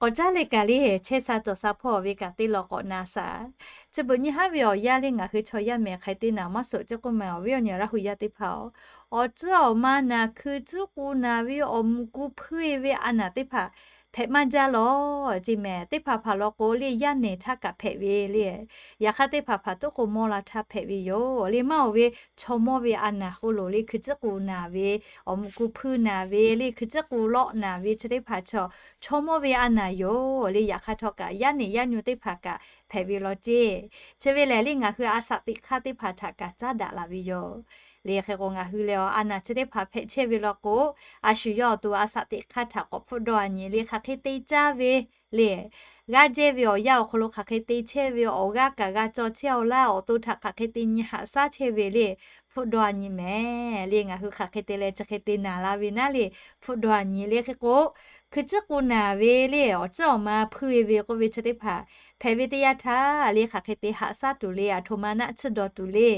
K'awꞈ caˉ leh kaꞈ le chehˇ sha cawˬ sha hpawˇ ve kaꞈ teˇ law k'awꞈ na shaˍ. Chi beuꞈ nyi haˉ ve awˬ yanˇ le ngaˬ hui chaw yaˇ mehˍ hk'ai teˇ naˍ maˇ shoꞈ ceˇ k'oˆ ma awˬ viˉ awˬ nyi Laˇ hu yaˇ teˇ hpaˍ-oˬ, awˬ tcuhˉ awˬ ma naˬ hkui tcuhˉ k'u naˬ ve awˬ muꞈ ku hpuiˇ e ve a naˬ teˇ hpaˍ hpehꞈ maˇ jaˇ law ceˇ mehˍ. Teˇ hpaˍ hpaˍ law k'o le yaˇ nehˬ htaˇ kaꞈ hpehꞈ ve le. Yaꞈ hk'aˇ teˇ hpaˍ hpaˍ tuˉ k'o mawˇ la htaˇ hpehꞈ ve yoˬ le. Maˇ oˬ ve chaw mawˇ ve a naˬ k'o loˬ le hkui tcuhˉ k'u naˬ ve awˬ muꞈ ku hpuiˇ naˬ ve le hkui tcuhˉ k'u lawˆ naˬ ve chi teˇ hpaˍ chaw chaw mawˇ ve a naˬ yoˬ le. Yaꞈ hk'aˇ htawˇ kaꞈ yaˇ nehˬ yaˇ nyu teˇ hpaˍ kaꞈ hpehꞈ ve law ceˇ. Chi ve lehˬ le ngaˬ hui a shaꞈ teꞈ hk'aˇ teˇ hpaˍ htaꞈ kaꞈ caˉ daꞈ la ve yoˬ le. Hk'e k'o ngaˬ hui lehˬ a naˬ chi teˇ hpaˍ hpehꞈ chehˇ ve law k'o a shu yawˇ awˬ to a shaꞈ teꞈ hk'aˇ htaꞈ k'awꞈ hpfuhˆ dawˇ a nyi le hk'aˬ hk'e te caˇ ve le g'aˇ jehˇ ve awˬ yanˇ awˬ hk'aw lo hk'aˬ hk'e te chehˇ ve awˬ g'aˇ kaꞈ g'a caw chehˇ a laˇ awˬ to htaꞈ hk'aˬ hk'e te nyi haꞈ shaˉ chehˇ ve le hpfuhˆ dawˇ a nyi mehˍ le. Ngaˬ hui hk'aˬ hk'e te leh chi hk'e te naˬ la ve naˉ le hpfuhˆ dawˇ a nyi le. Hk'e k'o hkui tcuhˉ k'u naˬ ve le awˬ tcuhˉ awˬ ma hpuiˇ e ve k'oˆ ve chi teˇ hpaˍ hpehꞈ ve teˇ yanˇ htaˇ le hk'aˬ hk'e te haꞈ shaˉ tuˬ le a htoꞈ ma naˆ tsuhˇ dawˬ tuˬ le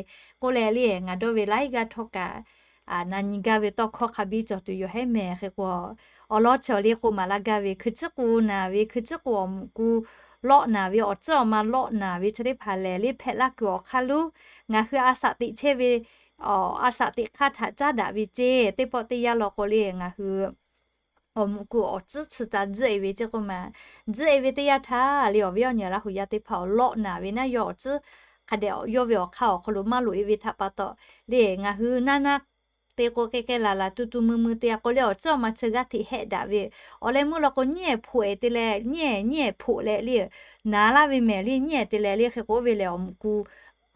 k'oˆ leh le ngaˬ dawˇ ve laiˉ g'aˇ htawˇ kaꞈ na nyi gaˇ ve tawˇ hkawˇ hk'a biˇ cawˬ tuˬ yoˬ hehˉ mehˍ. Hk'e k'o awˬ lawn chaw le k'o maˍ laˇ gaˇ ve hkui tcuhˉ k'u naˬ ve hkui tcuhˉ k'u awˬ muꞈ ku lawˆ naˍ ve awˬ tcuhˉ awˬ ma lawˆ naˍ ve chi teˇ hpaˍ lehˬ, le hpehꞈ laˇ kuiˬ awˬ hk'aˇ lo ngaˬ hui a shaꞈ teꞈ chehˇ ve, a shaꞈ teꞈ hk'aˇ htaꞈ caˉ daꞈ ve ceˇ. Teˇ pawˆ teˇ yanˇ law k'o le, ngaˬ hui awˬ muꞈ ku awˬ tcuhˉ chi ca tzuhˆ e ve ceˇ k'oˆ ma. Tzuhˆ e ve teˇ yanˇ htaˇ le, awˬ viˉ awˬ nyi Laˇ hu yaˇ teˇ hpaˍ awˬ lawˆ naˍ ve naˉ yawˇ awˬ tcuhˉ hk'a dehꞈ yawˇ ve awˬ hk'aˇ awˬ hk'aw lo maˇ loꞈ e ve htaꞈ pa taw le, ngaˬ hui naˇ naˇ te k'o k'ai k'ai laˬ laˬ tu tu mui mui te a k'o le, awˬ tcuhˉ awˬ ma chi g'aˇ hteꞈ hehˆ daꞈ ve. Awˬ leh meuˇ law k'o, nyiˉ ehˍ hpoꞈ ehˍ te leh, nyiˉ ehˍ nyiˉ ehˍ hpoꞈ leh le, naˍ laˇ ve mehˍ le, nyiˉ ehˍ te leh le. Hk'e k'o ve lehˬ, awˬ muꞈ ku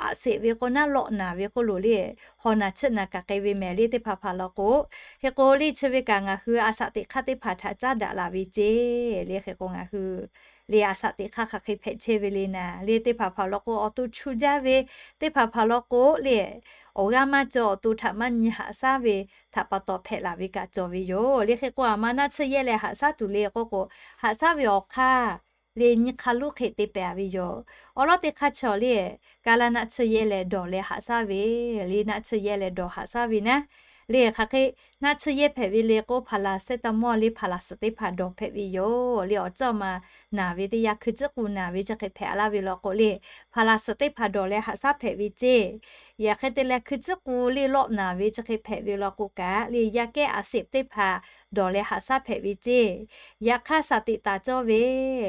aꞈ sheˍ ve k'o naˉ lawˆ naˍ ve k'oˆ lo le, hawˬ naˬ chiˆ naˬ kaꞈ k'ai ve mehˍ le teˇ hpaˍ hpaˍ law k'o, hk'e k'o le chi ve kaꞈ ngaˬ hui a shaꞈ teꞈ hk'aˇ teˇ hpaˍ htaꞈ caˉ daꞈ laˬ ve ceˇ le. Hk'e k'o ngaˬ hui le a shaꞈ teꞈ hk'aˇ hk'aˬ hk'e hpehꞈ chehˇ ve le naˍ le, teˇ hpaˍ hpaˍ law k'o awˬ to chu jaˇ ve, teˇ hpaˍ hpaˍ law k'o le awˬ g'aˇ maˇ cawˬ, awˬ to htaꞈ maˇ nyi haꞈ shaˉ ve htaꞈ pa taw hpehꞈ laˬ ve kaꞈ cawˬ ve yoˬ le. Hk'e k'o a ma naˆ tsuhˇ yehˇ leh haꞈ shaˉ tuˬ le k'oˆ k'o, haꞈ shaˉ ve awˬ hk'aˇ le nyi hk'a luˉ hk'e te pehˍ ve yoˬ. Awˬ lawn teˇ hk'aˇ chaw le, kaˇ laˇ naˆ tsuhˇ yehˇ leh dawˬ leh haꞈ shaˉ ve le, naˆ tsuhˇ yehˇ leh dawˬ haꞈ shaˉ ve naˉ le, hk'aˬ hk'e naˆ tsuhˇ yehˇ hpehꞈ ve le k'o, พาราเซตามอล le พาราสุ teˇ hpaˍ dawˬ hpehꞈ ve yoˬ le. Awˬ tcuhˉ awˬ ma naˍ ve teˇ yanˇ, hkui tcuhˉ k'u naˍ ve chi hk'e hpehꞈ laˇ ve law k'o le, พาราสุ teˇ hpaˍ dawˬ leh haꞈ shaˉ hpehꞈ ve ceˇ. Yaꞈ hk'e te leh hkui tcuhˉ k'u le lawˆ naˍ ve chi hk'e hpehꞈ ve law k'o kaꞈ le, yaˇ kehˉ อาเซป teˇ hpaˍ dawˬ leh haꞈ shaˉ hpehꞈ ve ceˇ. Yaꞈ hk'aˇ shaˍ tiꞈ taˍ cawˇ ve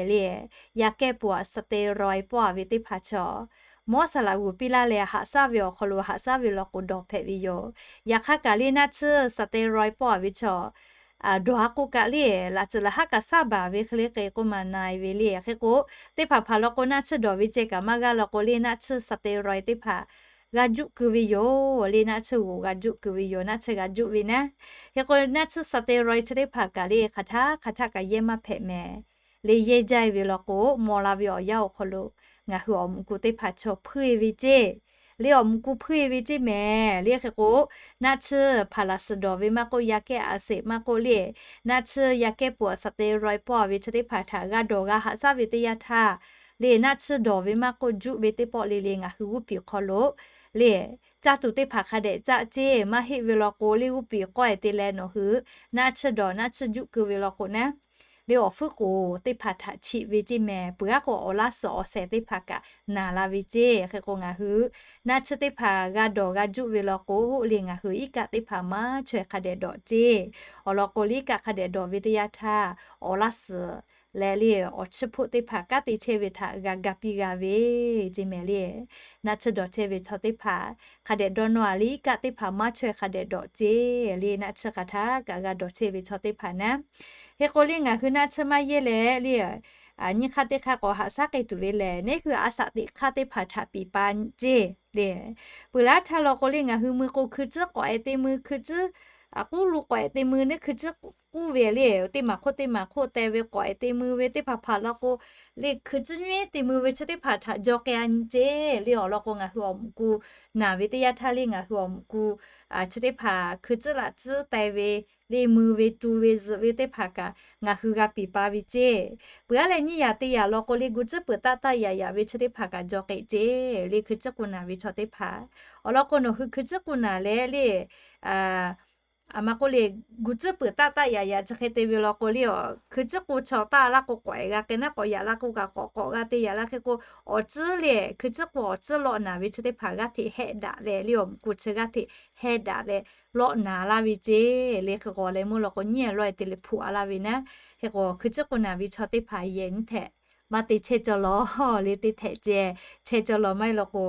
le, yaˇ kehˉ พวก สเตียรอยด์ pawˆ a ve teˇ hpaˍ chaw, mawˇ saˍ laꞈ g'uˬ piˇ laˇ leh haꞈ shaˉ ve awˬ hk'aw lo haꞈ shaˉ ve law k'o dawˬ hpehꞈ ve yoˬ. Yaꞈ hk'aˇ kaꞈ le naˆ tsuhˇ สเตียรอยด์ pawˆ a ve chaw dawˬ a k'o kaꞈ le, laꞈ tcuhˍ laꞈ haˉ kaꞈ shaˉ baˬ ve hk'e le k'o maˇ na e ve le. Hk'e k'o, teˇ hpaˍ hpaˍ law k'o naˆ tsuhˇ dawˬ ve ceh kaꞈ maˇ g'a law k'o le, naˆ tsuhˇ สเตียรอยด์ teˇ hpaˍ g'a juˆ keu ve yoˬ le. Naˆ tsuhˇ g'oˬ g'a juˆ keu ve yoˬ, naˆ tsuhˇ g'a juˆ ve naˉ. Hk'e k'o naˆ tsuhˇ สเตียรอยด์ chi teˇ hpaˍ kaꞈ le hk'aˬ htaˇ hk'aˬ htaˇ kaꞈ yehˇ maˇ hpehꞈ mehˍ le, yehˇ jaˇ e ve law k'o maw la ve awˬ yanˇ awˬ hk'aw lo ngaˬ hui awˬ muꞈ ku teˇ hpaˍ chaw hpuiˇ e ve ceˇ le, awˬ muꞈ ku hpuiˇ e ve ceˇ mehˍ le. Hk'e k'o naˆ tsuhˇ พาราสุ dawˬ ve maˇ k'oˆ, yaˇ kehˉ อาเซป maˇ k'oˆ le, naˆ tsuhˇ yaˇ kehˉ พวก สเตียรอยด์ pawˆ a ve chi teˇ hpaˍ htaꞈ g'a dawˬ g'a haꞈ shaˉ ve teˇ yanˇ htaˇ le, naˆ tsuhˇ dawˬ ve maˇ k'oˆ, juˆ ve teˇ pawˆ le le ngaˬ hui g'uˇ piˍ hk'aw lo le caˇ tuˬ teˇ hpaˍ hk'a dehꞈ caˇ ceˇ. Maˇ heˆ ve law k'o le g'uˇ piˍ k'awehˬ te leh nawˬ hui naˆ tsuhˇ dawˬ naˆ tsuhˇ juˆ keu ve law k'o naˉ le awˬ fuiˉ k'oˍ teˇ hpaˍ htaꞈ cheꞈ ve ceˇ mehˍ. Peuˬ aˉ k'o awˬ laˇ suhˍ awˬ shehˍ teˇ hpaˍ kaꞈ naˍ la ve ceˇ. Hk'e k'o ngaˬ hui naˆ tsuhˇ teˇ hpaˍ g'a dawˬ g'a juˆ ve law k'o le ngaˬ hui iˉ kaˆ teˇ hpaˍ maˇ chaweh hk'a dehꞈ dawꞈ ceˇ. Awˬ lawn k'o le iˉ kaˆ hk'a dehꞈ dawˬ ve teˇ yanˇ htaˇ awˬ laˇ suhˍ leh le awˬ chiˇ hpoˆ teˇ hpaˍ kanˉ te chehˇ ve htaꞈ g'a ga piˇ g'a ve ceˇ mehˍ le. Naˆ tsuhˇ dawˬ chehˇ ve chaw teˇ hpaˍ hk'a dehꞈ dawˇ nawˇ a le iˉ kaˆ teˇ hpaˍ maˇ chaweh hk'a dehꞈ dawꞈ ceˇ le. Naˆ tsuhˇ hk'aˬ htaˇ kaꞈ g'a dawˬ chehˇ ve chaw teˇ hpaˍ naˉ. Hk'e k'o le ngaˬ hui naˆ tsuhˇ maˇ yehˇ leh le nyi hk'aˇ teˇ hk'aˇ k'awꞈ haꞈ shaˉ k'ai tuˬ ve lehˬ, neˉ hui a shaꞈ teꞈ hk'aˇ teˇ hpaˍ htaꞈ piˍ pa ceˇ le. Peuˬ laˇ htaˇ law k'o le ngaˬ hui mui k'o hkui tcuhˉ k'awꞈ e te mui, hkui tcuhˉ a k'uˉ lu k'awꞈ e te mui, neˉ hkui tcuhˉ k'uˉ ve le teˇ maˬ hk'oˆ teˇ maˬ hk'oˆ teh ve k'awꞈ e te mui ve teˇ hpaˍ hpaˍ law k'o le hkui tcuhˉ nyiˉ te mui ve chi teˇ hpaˍ htaꞈ jaw k'ai a nyi ceˇ le. Awˬ lawn k'o ngaˬ hui awˬ muꞈ ku naˍ ve teˇ yanˇ htaˇ le ngaˬ hui awˬ muꞈ ku chi teˇ hpaˍ hkui tcuhˉ laꞈ tcuhˉ teh ve le mui ve tu ve zuhꞈ ve teˇ hpaˍ kaꞈ ngaˬ hui g'a piˍ pa ve ceˇ. Peuˬ aˉ leh nyiˇ yaꞈ teˇ yaꞈ law k'o le gu tcuhˉ peuˬ taˆ taˆ yaꞈ yaꞈ ve chi teˇ hpaˍ kaꞈ jaw k'ai ceˇ le. Hkui tcuhˉ k'u naˍ ve chaw teˇ hpaˍ awˬ lawn k'o nawˬ hui hkui tcuhˉ k'u naˍ leh le a ma k'oˆ le gu tcuhˉ peuˬ taˆ taˆ yaꞈ yaꞈ chi hk'e te ve law k'o le, hkui tcuhˉ k'u chaw taˆ laˇ k'o k'awꞈ e g'a k'ai naˉ, k'awꞈ yaꞈ laˇ k'o kaꞈ k'awꞈ k'awꞈ g'a te yaꞈ laˇ. Hk'e k'o awˬ tcuhˉ le hkui tcuhˉ k'u awˬ tcuhˉ lawˆ naˍ ve chi teˇ hpaˍ g'aˇ hteꞈ hehˆ daꞈ leh le awˬ muꞈ ku chi g'aˇ hteꞈ hehˆ daꞈ leh lawˆ naˍ laˇ ve ceˇ le. Hk'e k'o awˬ leh meuˇ law k'o nyiˉ a lawˆ e te leh hpuꞈ a laˇ ve naˉ. Hk'e k'o hkui tcuhˉ k'u naˍ ve chaw teˇ hpaˍ yehˬ nyiˇ htehꞈ maˇ te chehˇ cawˬ lawˬ le, teˇ htehꞈ ceh chehˇ cawˬ lawˬ maˇ heˆ law k'o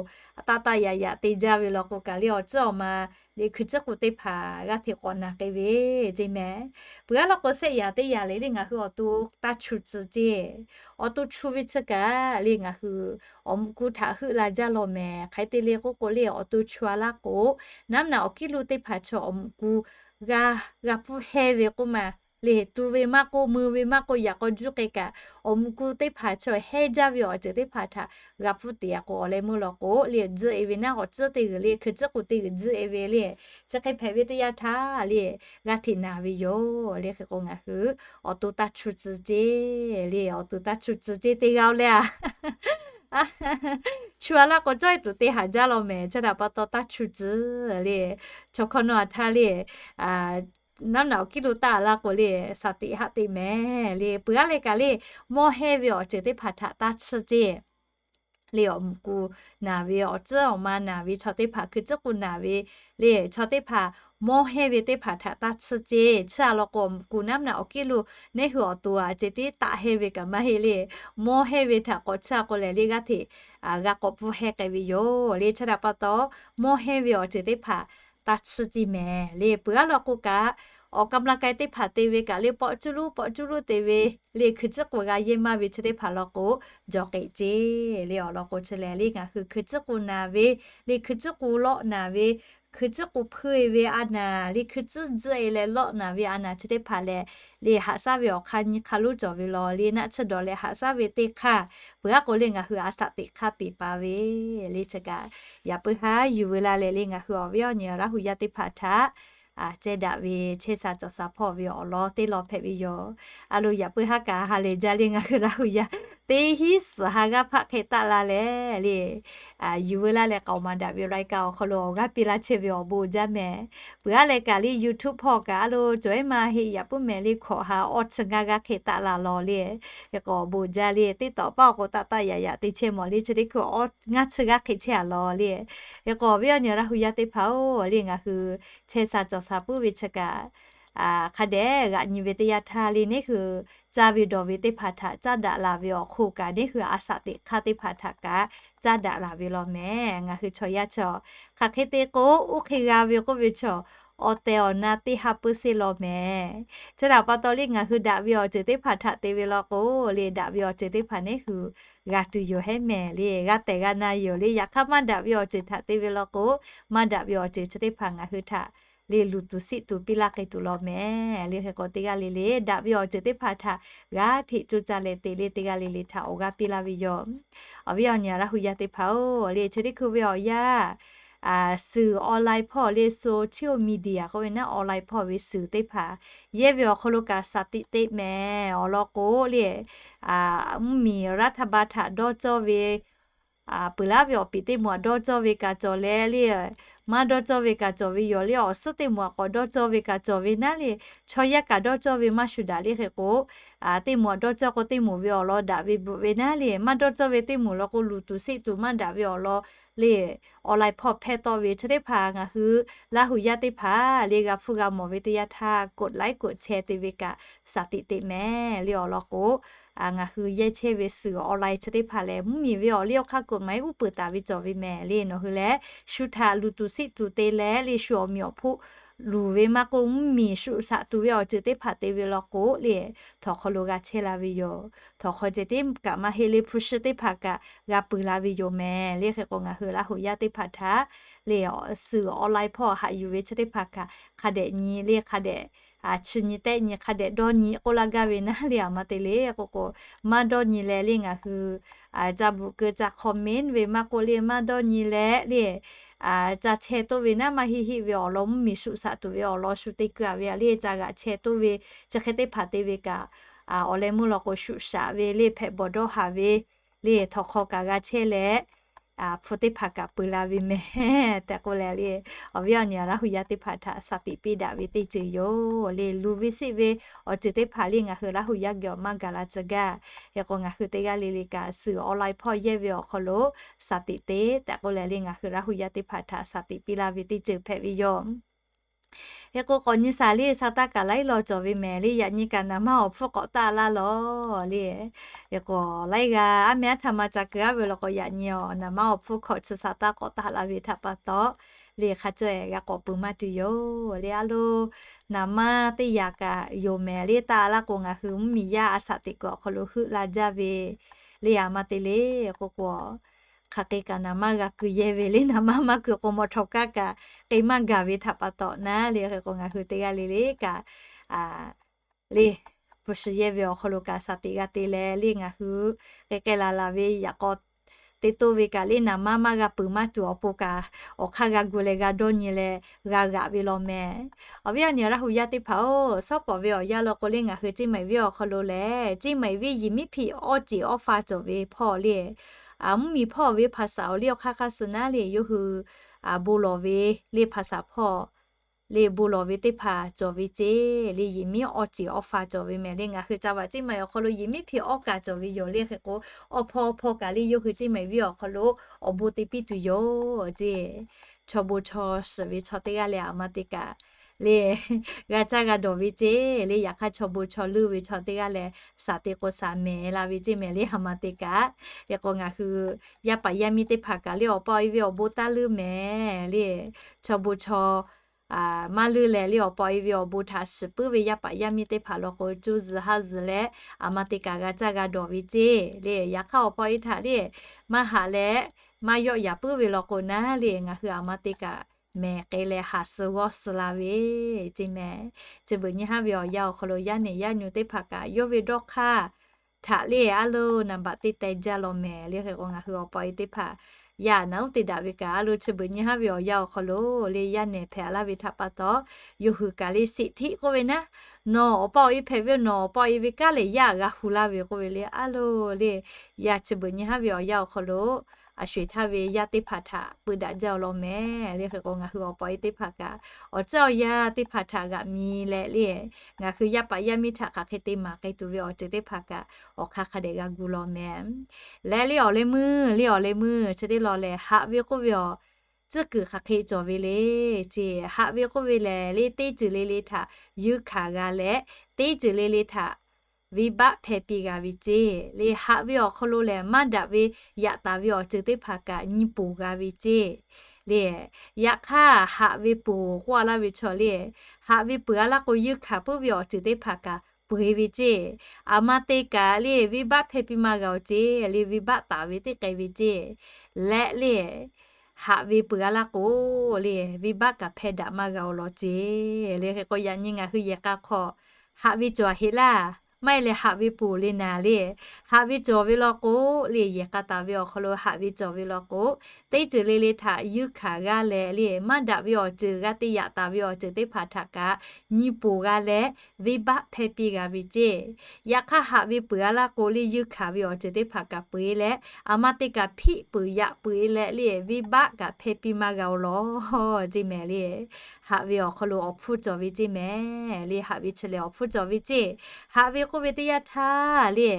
taˆ taˆ yaꞈ yaꞈ te jaˇ ve law k'o kaꞈ le awˬ tcuhˉ awˬ ma le hkui tcuhˉ k'u teˇ hpaˍ g'aˇ hteꞈ k'awꞈ naˍ k'ai ve ceˇ mehˍ. Peuˬ aˉ law k'o shehˆ yaꞈ teˇ yaꞈ leh le ngaˬ hui awˬ to taˇ chu tcuh ceˇ. Awˬ to chu ve chi kaꞈ le ngaˬ hui awˬ muꞈ ku htaꞈ heuˆ la jaˇ lawˬ mehˍ. Hk'aˬ hk'e te le k'oˆ k'o le awˬ to chu a laˇ k'o naˉ mvuhˇ naꞈ awˬ kiˉ lo teˇ hpaˍ chaw awˬ muꞈ ku g'a g'a pfuhˇ hehnˇ ve k'oˆ ma le tu ve maˇ k'oˆ, mui ve maˇ k'oˆ, yaꞈ k'aw juˇ k'ai kaꞈ awˬ muꞈ ku teˇ hpaˍ chaw hehnˇ jaˇ ve awˬ ceuˬ teˇ hpaˍ htaꞈ g'a pfuhˇ te a k'o awˬ leh meuˇ law k'o le tzuhˆ e ve naˉ, awˬ tcuhˉ teˇ g'uiˬ le hkui tcuhˉ k'u teˇ g'uiˬ tzuhˆ e ve le chi hk'e hpehꞈ ve teˇ yanˇ htaˇ le g'aˇ hteꞈ naˍ ve yoˬ le. Hk'e k'o ngaˬ hui awˬ to taˇ chu tcuh ceˇ le, awˬ to taˇ chu tcuh ceˇ teˇ g'aˇ oˇ leh a chu a laˇ k'o cawˇ e tuˬ te haˍ jaˇ lawˬ mehˍ. Chi htaꞈ pa taw taˇ chu tcuh le. Chaw hkawˇ nawˇ a htaˇ le naˉ naꞈ awˬ kiˉ lo taˆ laˇ k'o le, shaˍ tiꞈ haˆ teꞈ mehˍ le. Peuˬ aˉ leh kaꞈ le, mawˇ hehnˇ ve awˬ ceuˬ teˇ hpaˍ htaꞈ taˇ tsuhˇ ceˇ. Le awˬ mvuhˇ ku naˬ ve awˬ tcuhˉ awˬ ma naˬ ve chaw teˇ hpaˍ, hkui tcuhˉ k'u naˬ ve le chaw teˇ hpaˍ, mawˇ hehnˇ ve teˇ hpaˍ htaꞈ taˇ tsuhˇ ceˇ. Chi a law k'o, awˬ mvuhˇ ku naˉ naꞈ awˬ kiˉ lo neˇ hui awˬ to a ceh tiˉ taˆ hehnˇ ve kaꞈ maˇ heˆ le. Mawˇ hehnˇ ve htaꞈ k'awꞈ tsuhˇ a k'o lehˬ le, g'aˇ hteꞈ g'a k'awꞈ pfuhˇ hehnˇ k'ai ve yoˬ le. Chi htaꞈ pa taw, mawˇ hehnˇ ve awˬ ceuˬ teˇ hpaˍ taˇ tsuhˇ ceˇ mehˍ le. Peuˬ aˉ law k'o kaꞈ, awˬ กำลังกาย teˇ hpaˍ te ve kaꞈ le, pawˆ cuˇ luˉ pawˆ cuˇ luˉ te ve le, hkui tcuhˉ k'u g'a yehˇ maˇ ve chi teˇ hpaˍ law k'o, jawˬ k'eꞈ ceˇ le. Awˬ lawn k'o chi lehˬ le, ngaˬ hui hkui tcuhˉ k'u naˬ ve le, hkui tcuhˉ k'u lawˆ naˬ ve, hkui tcuhˉ k'u hpuˇ e ve a naˍ le, hkui tcuhˉ tzuhˆ e leh lawˆ naˬ ve a naˍ chi teˇ hpaˍ lehˬ le, haꞈ shaˉ ve awˬ hk'aˇ nyi hk'aˇ lonˉ cawˬ ve law le, naˆ tsuhˇ dawˬ leh haꞈ shaˉ ve teˇ hk'aˇ, peuˬ aˉ k'o le ngaˬ hui a shaˍ tiꞈ hk'aˇ peˍ pa ve le. Chi kaꞈ yaꞈ puiˉ haˉ yuˬ veu la leh le, ngaˬ hui awˬ viˉ awˬ nyi Laˇ hu yaˇ teˇ hpaˍ htaꞈ ceh daꞈ ve chehˇ sha cawˬ sha hpawˇ ve awˬ lawn teˇ lawn hpehꞈ ve yoˬ. A lo yaꞈ puiˉ haˉ kaꞈ ha lehˬ jaˇ le, ngaˬ hui Laˇ hu yaˇ teˇ hinˉ suhˍ ha g'aˇ hpaˆ hk'e taˆ la leh le, yuˬ veu laˇ leh k'aoˍ maˍ daꞈ ve รายการ awˬ hk'aw lo awˬ g'aˇ piˇ laˇ chehˇ ve awˬ bon jaˇ mehˍ. Peuˬ aˉ leh kaꞈ le YouTube hpawˇ kaꞈ a lo cawˬ ehˉ maˇ heˆ, yaꞈ puiˉ mehˍ le hkawꞈ ha awˇ chi ngaˇ g'aˇ hk'e taˆ la law le, hk'e k'o awˬ bon jaˇ le. TikTok paˇ awˬ k'o taˆ taˆ yaꞈ yaꞈ te chehˇ mawˬ le, chi teˇ hkui ngaˇ chi g'aˇ hk'e chehˇ a law le. Hk'e k'o awˬ viˉ awˬ nyi Laˇ hu yaˇ teˇ hpaˍ-oˬ le, ngaˬ hui chehˇ sha cawˬ sha puiˉ ve chi kaꞈ, hk'a dehꞈ g'aꞈ nyi ve teˇ yanˇ htaˇ le, neˇ hui caˇ ve dawˬ ve teˇ hpaˍ htaꞈ caˇ daꞈ laˬ ve awˬ hk'oˆ kaꞈ, neˇ hui a shaꞈ teꞈ hk'aˇ teˇ hpaˍ htaꞈ kaꞈ caˇ daꞈ laˬ ve law mehˍ. Ngaˬ hui chaw yaˇ chaw hk'aˬ hk'e te k'o, oˇ hk'e g'a ve k'oˆ ve chaw, awˬ tehˬ awˬ na teˇ ha puiˉ seˉ law mehˍ. Chi htaꞈ pa taw le, ngaˬ hui daꞈ ve awˬ ceuˬ teˇ hpaˍ htaꞈ te ve law k'o le, daꞈ ve awˬ ceuˬ teˇ hpaˍ neˇ hui g'a tuˬ yoˬ hehˉ mehˍ le, g'a tehˬ g'a na yoˬ le. Yaꞈ hk'aˇ maˇ daꞈ ve awˬ ceuˬ htaꞈ te ve law k'o, maˇ daꞈ ve awˬ ceuˬ chi teˇ hpaˍ ngaˬ hui htaꞈ le luˬ tuˬ siˆ tuˬ piˇ laˇ k'ai tuˬ law mehˍ le. Hk'e k'o teˇ g'aˇ le le daꞈ ve awˬ ceuˬ teˇ hpaˍ htaꞈ g'aˇ hteꞈ coˇ caˇ leh te le, teˇ g'aˇ le le htaꞈ awˬ g'aˇ piˇ laˇ ve yoˬ. Awˬ viˉ awˬ nyi Laˇ hu yaˇ teˇ hpaˍ-oˬ le, chi teˇ hkui ve awˬ yanˇ suhˍ online hpawˇ le, social media k'oˆ ve naˉ, online hpawˇ ve suhˍ teˇ hpaˍ yehˇ ve awˬ hk'aw lo kaꞈ shaˍ tiꞈ te mehˍ. Awˬ lawn k'o le, mvuhˇmiˬ รัฐบาล htaꞈ dawˇ cawˇ ve peuˬ laˇ ve awˬ piˍ teˇ moˍ aꞈ dawˇ cawˇ ve kaꞈ cawˬ leh le, maˇ dawˇ cawˇ ve kaꞈ cawˬ ve yoˬ le. Awˬ suhˉ teˇ moˍ aꞈ k'awꞈ dawˇ cawˇ ve kaꞈ cawˬ ve naˉ le, chaw yaˇ kaꞈ dawˇ cawˇ ve maˇ shuˍ daꞈ le. Hk'e k'o, teˇ moˍ aꞈ dawˇ cawˇ k'o teˇ moˍ ve awˬ lawn daꞈ ve bvuhꞈ ve naˉ le, maˇ dawˇ cawˇ ve teˇ moˍ law k'o luˬ tuˬ siˆ tuˬ maˇ daꞈ ve awˬ lawn le, online hpawˇ hpehˇ tawˆ ve chi teˇ hpaˍ ngaˬ hui Laˇ hu yaˇ teˇ hpaˍ le g'a hpfuhˇ g'a mawˬ ve teˇ yanˇ htaˇ กดไลค์ กดแชร์ te ve kaꞈ shaˍ tiꞈ teꞈ mehˍ le. Awˬ lawn k'o, ngaˬ hui yehˇ chehˇ ve suhˍ online chi teˇ hpaˍ lehˬ, mvuhˇmiˬ ve awˬ liˇ awˬ hk'aˇ กฎหมาย uˉ peunˍ taˍ ve cawˬ ve mehˍ le. Nawˬ hui lehˬ shu htaꞈ luˬ tuˬ siˆ tuˬ te leh le, shu awˬ meꞈ awˬ hponˇ luˬ ve maˇ k'oˆ, mvuhˇmiˬ shuꞈ shaꞈ tuˬ ve awˬ ceuˬ teˇ hpaˍ te ve law k'o le, htawnˍ hk'aw lo g'a chehˇ la ve yoˬ. Htawnˍ hk'aw ceh tiˉ kaꞈ maˇ heˆ le, hpu shi teˇ hpaˍ kaꞈ g'a peuˬ la ve yoˬ mehˍ le. Hk'e k'o ngaˬ hui Laˇ hu yaˇ teˇ hpaˍ htaꞈ le, suhˍ online hpawˇ haꞈ yuˬ ve chi teˇ hpaˍ kaꞈ hk'a dehꞈ nyi le, hk'a dehꞈ chi nyi tehˆ nyi hk'a dehꞈ dawˇ nyi k'oˆ laˇ gaˇ ve naˉ le. Aˬ ma te le k'o k'o, maˇ dawˇ nyi leh le ngaˬ hui ca bvuhꞈ keu ca comment ve maˇ k'oˆ le, maˇ dawˇ nyi leh le ca chehˇ toˆ ve naˉ maˇ heˆ heˆ ve awˬ lawn mvuhˇmiˬ shuꞈ shaꞈ tuˬ ve awˬ lawn shu te keu a ve a le ca g'aꞈ chehˇ toˆ ve chi hk'e teˇ hpaˍ te ve kaꞈ, awˬ leh meuˇ law k'o shuꞈ shaꞈ ve le hpehꞈ bawˬ dawˇ haˍ ve le htawnˍ hk'aw kaꞈ g'a chehˇ leh, hpu teˇ hpaˍ kaꞈ peuˬ la ve mehˍ tehꞈ k'oˆ leh le, awˬ viˉ awˬ nyi Laˇ hu yaˇ teˇ hpaˍ htaꞈ shaˍ tiꞈ piˇ daꞈ ve teˇ ceuˬ yoˬ le. Luˬ ve siˆ ve awˬ ceuˬ teˇ hpaˍ le ngaˬ hui Laˇ hu yaˇ geh awˬ maˇ gaˬ la tcuh gaˇ. Hk'e k'o ngaˬ hui teˇ g'aˇ le le kaꞈ suhˍ online hpawˇ yehˇ ve awˬ hk'aw lo shaˍ tiꞈ te tehꞈ k'oˆ leh le ngaˬ hui Laˇ hu yaˇ teˇ hpaˍ htaꞈ shaˍ tiꞈ piˇ laˇ ve teˇ ceuˬ hpehꞈ ve yoˬ. Hk'e k'o k'awꞈ nyi shaˍ le, sa taˇ kaꞈ laiˉ law cawˬ ve mehˍ le. Yaꞈ nyi kaꞈ naˍ manˇ awˬ hpfuhˇ k'awꞈ taˆ laˇ law le. Hk'e k'o laiˉ g'aˇ aˉ meh aˉ htaˇ ma ca keu aˉ ve law k'o, yaꞈ nyi awˬ naˍ manˇ awˬ hpfuhˇ hkawꞈ chi sa taˇ k'awꞈ taˆ la ve htaꞈ pa taw le, hk'a caweh g'a k'awꞈ peuˬ maˇ tuˬ yoˬ le. A lo, naˍ manˇ teˇ yaꞈ kaꞈ yoˬ mehˍ le. Taˆ laˇ k'o ngaˬ hui mvuhˇmiˬ yaˇ a shaꞈ teꞈ kuiˬ awˬ hk'aw lo heuˆ la jaˇ ve le. Aˬ ma te le k'o k'o, hk'aˬ hk'e kaꞈ naˍ manˇ g'a keu yehˇ ve le. Naˍ manˇ maˇ keu k'o mawˬ htawnˍ kaˇ kaꞈ k'e maˇ gaˬ ve htaꞈ pa taw naˉ le. Hk'e k'o ngaˬ hui teˇ g'aˇ le le kaꞈ le, hpu shi yehˇ ve awˬ hk'aw lo kaꞈ shaˍ tiꞈ g'a te leh le ngaˬ hui k'e k'ai laˬ laˬ ve yaꞈ k'aw te toˇ ve kaꞈ le naˍ manˇ maˇ g'a peuˬ maˇ tuˬ awˬ pon kaꞈ, awˬ hk'aˇ g'a gu leh g'a dawˇ nyi leh g'a g'aꞈ ve law mehˍ. Awˬ viˉ awˬ nyi Laˇ hu yaˇ teˇ hpaˍ-oˬ, shawˉ pawˍ ve awˬ yanˇ law k'o le ngaˬ hui Ceˇ maiˍ venˇ awˬ hk'aw lo lehˬ, Ceˇ maiˍ venˇ yiˬ miˉ hpiꞈ awˇ ceˬ awˇ fa cawˬ ve hpawˇ le, mvuhˇmiˬ hpawˇ ve hpaˍ saˍ awˬ liˇ awˬ hk'aˇ hk'aˇ suh naˉ le yawˇ hui bon lawˬ ve le hpaˍ saˍ hpawˇ le bon lawˬ ve teˇ hpaˍ cawˬ ve ceˇ le. Yehˬ miˉ awˇ ceˬ awˇ fa cawˬ ve mehˍ le. Ngaˬ hui ca vaꞈ ceˇ maˬ awˬ hk'aw lo yehˬ miˉ hpeꞈ awˇ kaꞈ cawˬ ve yoˬ le. Hk'e k'o, awˬ hpawˇ awˬ hpawˇ kaꞈ le yawˇ hui ceˇ maˬ viˉ awˬ hk'aw lo awˬ bon te piˇ tuˬ yoˬ ceˇ. Chaw bon chaw shiˍ ve chaw teˇ g'aˇ leh aˬ ma te kaꞈ le g'a caˇ g'a dawˬ ve ceˇ le. Yaꞈ hk'aˇ chaw bon chaw leuˇ ve chaw teˇ g'aˇ leh shaˍ te k'o shaˍ mehˍ la ve ceˇ mehˍ le. Aˬ ma te kaꞈ, hk'e k'o ngaˬ hui yaˇ paˍ yaˇ miˇ teˇ hpaˍ kaꞈ le awˬ pa awˬ e ve awˬ bon taˇ leuˇ mehˍ le. Chaw bon chaw maˇ leuˇ leh le awˬ pa awˬ e ve awˬ bon htaꞈ shiˍ puiˉ ve yaˇ paˍ yaˇ miˇ teˇ hpaˍ law k'o, cuˇ zuhˬ haˇ zuhˬ leh aˬ ma te kaꞈ g'a caˇ g'a dawˬ ve ceˇ le. Yaꞈ hk'aˇ awˬ pa awˬ e htaꞈ le maˇ haꞈ leh maˇ yawˆ yaꞈ puiˉ ve law k'o naˉ le, ngaˬ hui aˬ ma te kaꞈ mehˍ k'ai leh haˍ suh g'awˇ suh la ve ceˇ mehˍ. Chi beuꞈ nyi haˉ ve awˬ yanˇ awˬ hk'aw lo yaˇ nehˬ yaˇ nyu teˇ hpaˍ kaꞈ yawˇ ve dawˇ hk'aˇ htaꞈ le a loˬ naˍ baꞈ teˇ teh jaˇ law mehˍ le. Hk'e k'o ngaˬ hui awˬ pa awˬ e teˇ hpaˍ yaˇ naˉ uˉ te daꞈ ve kaꞈ a loˬ chi beuꞈ nyi haˉ ve awˬ yanˇ awˬ hk'aw lo le yaˇ nehˬ hpehꞈ laˇ ve htaꞈ pa taw, yawˇ hui kaꞈ le seˍ htiˆ k'oˆ ve naˉ, nawˬ awˬ pa awˬ e hpehꞈ ve nawˬ awˬ pa awˬ e ve kanˉ lehˬ yaˇ g'a hu laˇ ve k'oˆ ve le a loˬ le. Yaˇ chi beuꞈ nyi haˉ ve awˬ yanˇ awˬ hk'aw lo a sho eˬ htaˇ ve yaˇ teˇ hpaˍ htaꞈ peu daꞈ jaˇ law mehˍ le. Hk'e k'o ngaˬ hui awˬ pa awˬ e teˇ hpaˍ kaꞈ awˬ tcuhˉ awˬ yanˇ teˇ hpaˍ htaꞈ g'aꞈ mi leh le, ngaˬ hui yaˇ paˍ yaˇ miˇ htaꞈ hk'aˬ hk'e te maˍ k'ai tuˬ ve awˬ ceuˬ teˇ hpaˍ kaꞈ awˬ hk'aˇ hk'a dehꞈ g'a gu law mehˍ. Leh le awˬ leh meuˇ le awˬ leh meuˇ chi teˇ law lehˬ haꞈ ve k'oˆ ve awˬ tcuhˉ kuiˬ hk'aˬ hk'e cawˬ ve le ceˇ. Haꞈ ve k'oˆ ve lehˬ le teˇ ceuˬ le le htaꞈ yeunˇ hkanˍ g'a leh, teˇ ceuˬ le le htaꞈ venˇbaˆ hpehˇ piˇ g'a ve ceˇ le. Haꞈ ve awˬ hk'aw lo lehˬ maˇ daꞈ ve yaꞈ taˍ ve awˬ ceuˬ teˇ hpaˍ kaꞈ nyi ponˬ g'a ve ceˇ le. Yaꞈ hk'aˇ haꞈ ve ponˬ k'oˆ a laˇ ve chaw le, haꞈ ve peuˬ a laˇ k'o yeunˇ hkanˍ puiˉ ve awˬ ceuˬ teˇ hpaˍ kaꞈ peu eˬ ve ceˇ. Aˬ ma te kaꞈ le venˇbaˆ hpehˇ piˇ maˇ g'a awˬ ceˇ le, venˇbaˆ taˍ ve teˇ k'ai ve ceˇ. Leh le haꞈ ve peuˬ a laˇ k'o le venˇbaˆ kaꞈ hpehˇ daꞈ maˇ g'a awˬ lawn ceˇ le. Hk'e k'o yaꞈ nyi ngaˬ hui yehˬ k'a hk'aw haꞈ ve cawˬ heˆ laˇ, maˇ heˆ leh haꞈ ve ponˬ le naˍ le. Haꞈ ve cawˬ ve law k'o le yehˬ k'a taˍ ve awˬ hk'aw lo haꞈ ve cawˬ ve law k'o, teˇ ceuˬ le le htaꞈ yeunˇ hkanˍ g'a leh le maˇ daꞈ ve awˬ ceuˬ g'a te yaꞈ taˍ ve awˬ ceuˬ teˇ hpaˍ htaꞈ kaꞈ nyi ponˬ g'a leh venˇbaˆ hpehˇ piˇ g'a ve ceˇ. Yaꞈ hk'aˇ haꞈ ve peuˬ a laˇ k'o le yeunˇ hkanˍ ve awˬ ceuˬ teˇ hpaˍ kaꞈ peu eˬ leh, aˬ ma te kaꞈ hpiˆ peuˬ yaꞈ peu eˬ leh le venˇbaˆ kaꞈ hpehˇ piˇ maˇ g'a awˬ lawn ceˇ mehˍ le. Haꞈ ve awˬ hk'aw lo awˬ hpfuhˇ cawˬ ve ceˇ mehˍ le. Haꞈ ve chi lehˬ awˬ hpfuhˇ cawˬ ve ceˇ. Haꞈ ve k'oˆ ve teˇ yanˇ htaˇ le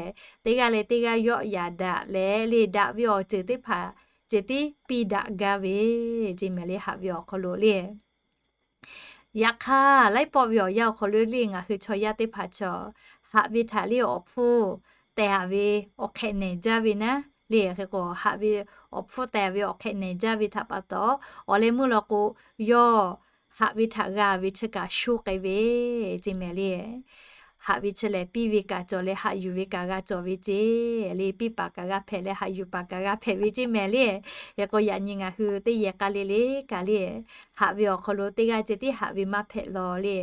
teˇ g'aˇ leh teˇ g'aˇ yawˆ yaꞈ daꞈ leh le daꞈ ve awˬ ceuˬ teˇ hpaˍ ceh tiˉ piˇ daꞈ gaˇ ve ceˇ mehˍ le. Haꞈ ve awˬ hk'aw lo le Yaꞈ hk'aˇ laiˉ pawˆ ve awˬ yanˇ awˬ hk'aw lo le ngaˬ hui chaw yaˇ teˇ hpaˍ chaw haꞈ ve htaꞈ le awˬ hpfuhˇ tehˬ a ve awˬ hk'ehꞈ nehˬ jaˇ ve naˉ le. Hk'e k'o haꞈ ve awˬ hpfuhˇ tehˬ ve awˬ hk'ehꞈ nehˬ jaˇ ve htaꞈ pa taw, awˬ leh meuˇ law k'o yawˇ haꞈ ve htaꞈ g'a ve chi kaꞈ sho k'ai ve ceˇ mehˍ le. Haꞈ ve chi lehˬ piˇ ve kaꞈ cawˬ leh haꞈ yuˬ ve kaꞈ g'a cawˬ ve ceˇ le. Piˇ paˍ kaꞈ g'a hpehꞈ leh haꞈ yuˬ paˍ kaꞈ g'a hpehꞈ ve ceˇ mehˍ le. Hk'e k'o yaꞈ nyi ngaˬ hui teˇ yehˬ k'a le le kaꞈ le haꞈ ve awˬ hk'aw lo teˇ g'aˇ ceh tiˉ haꞈ ve maˇ hpehꞈ law le.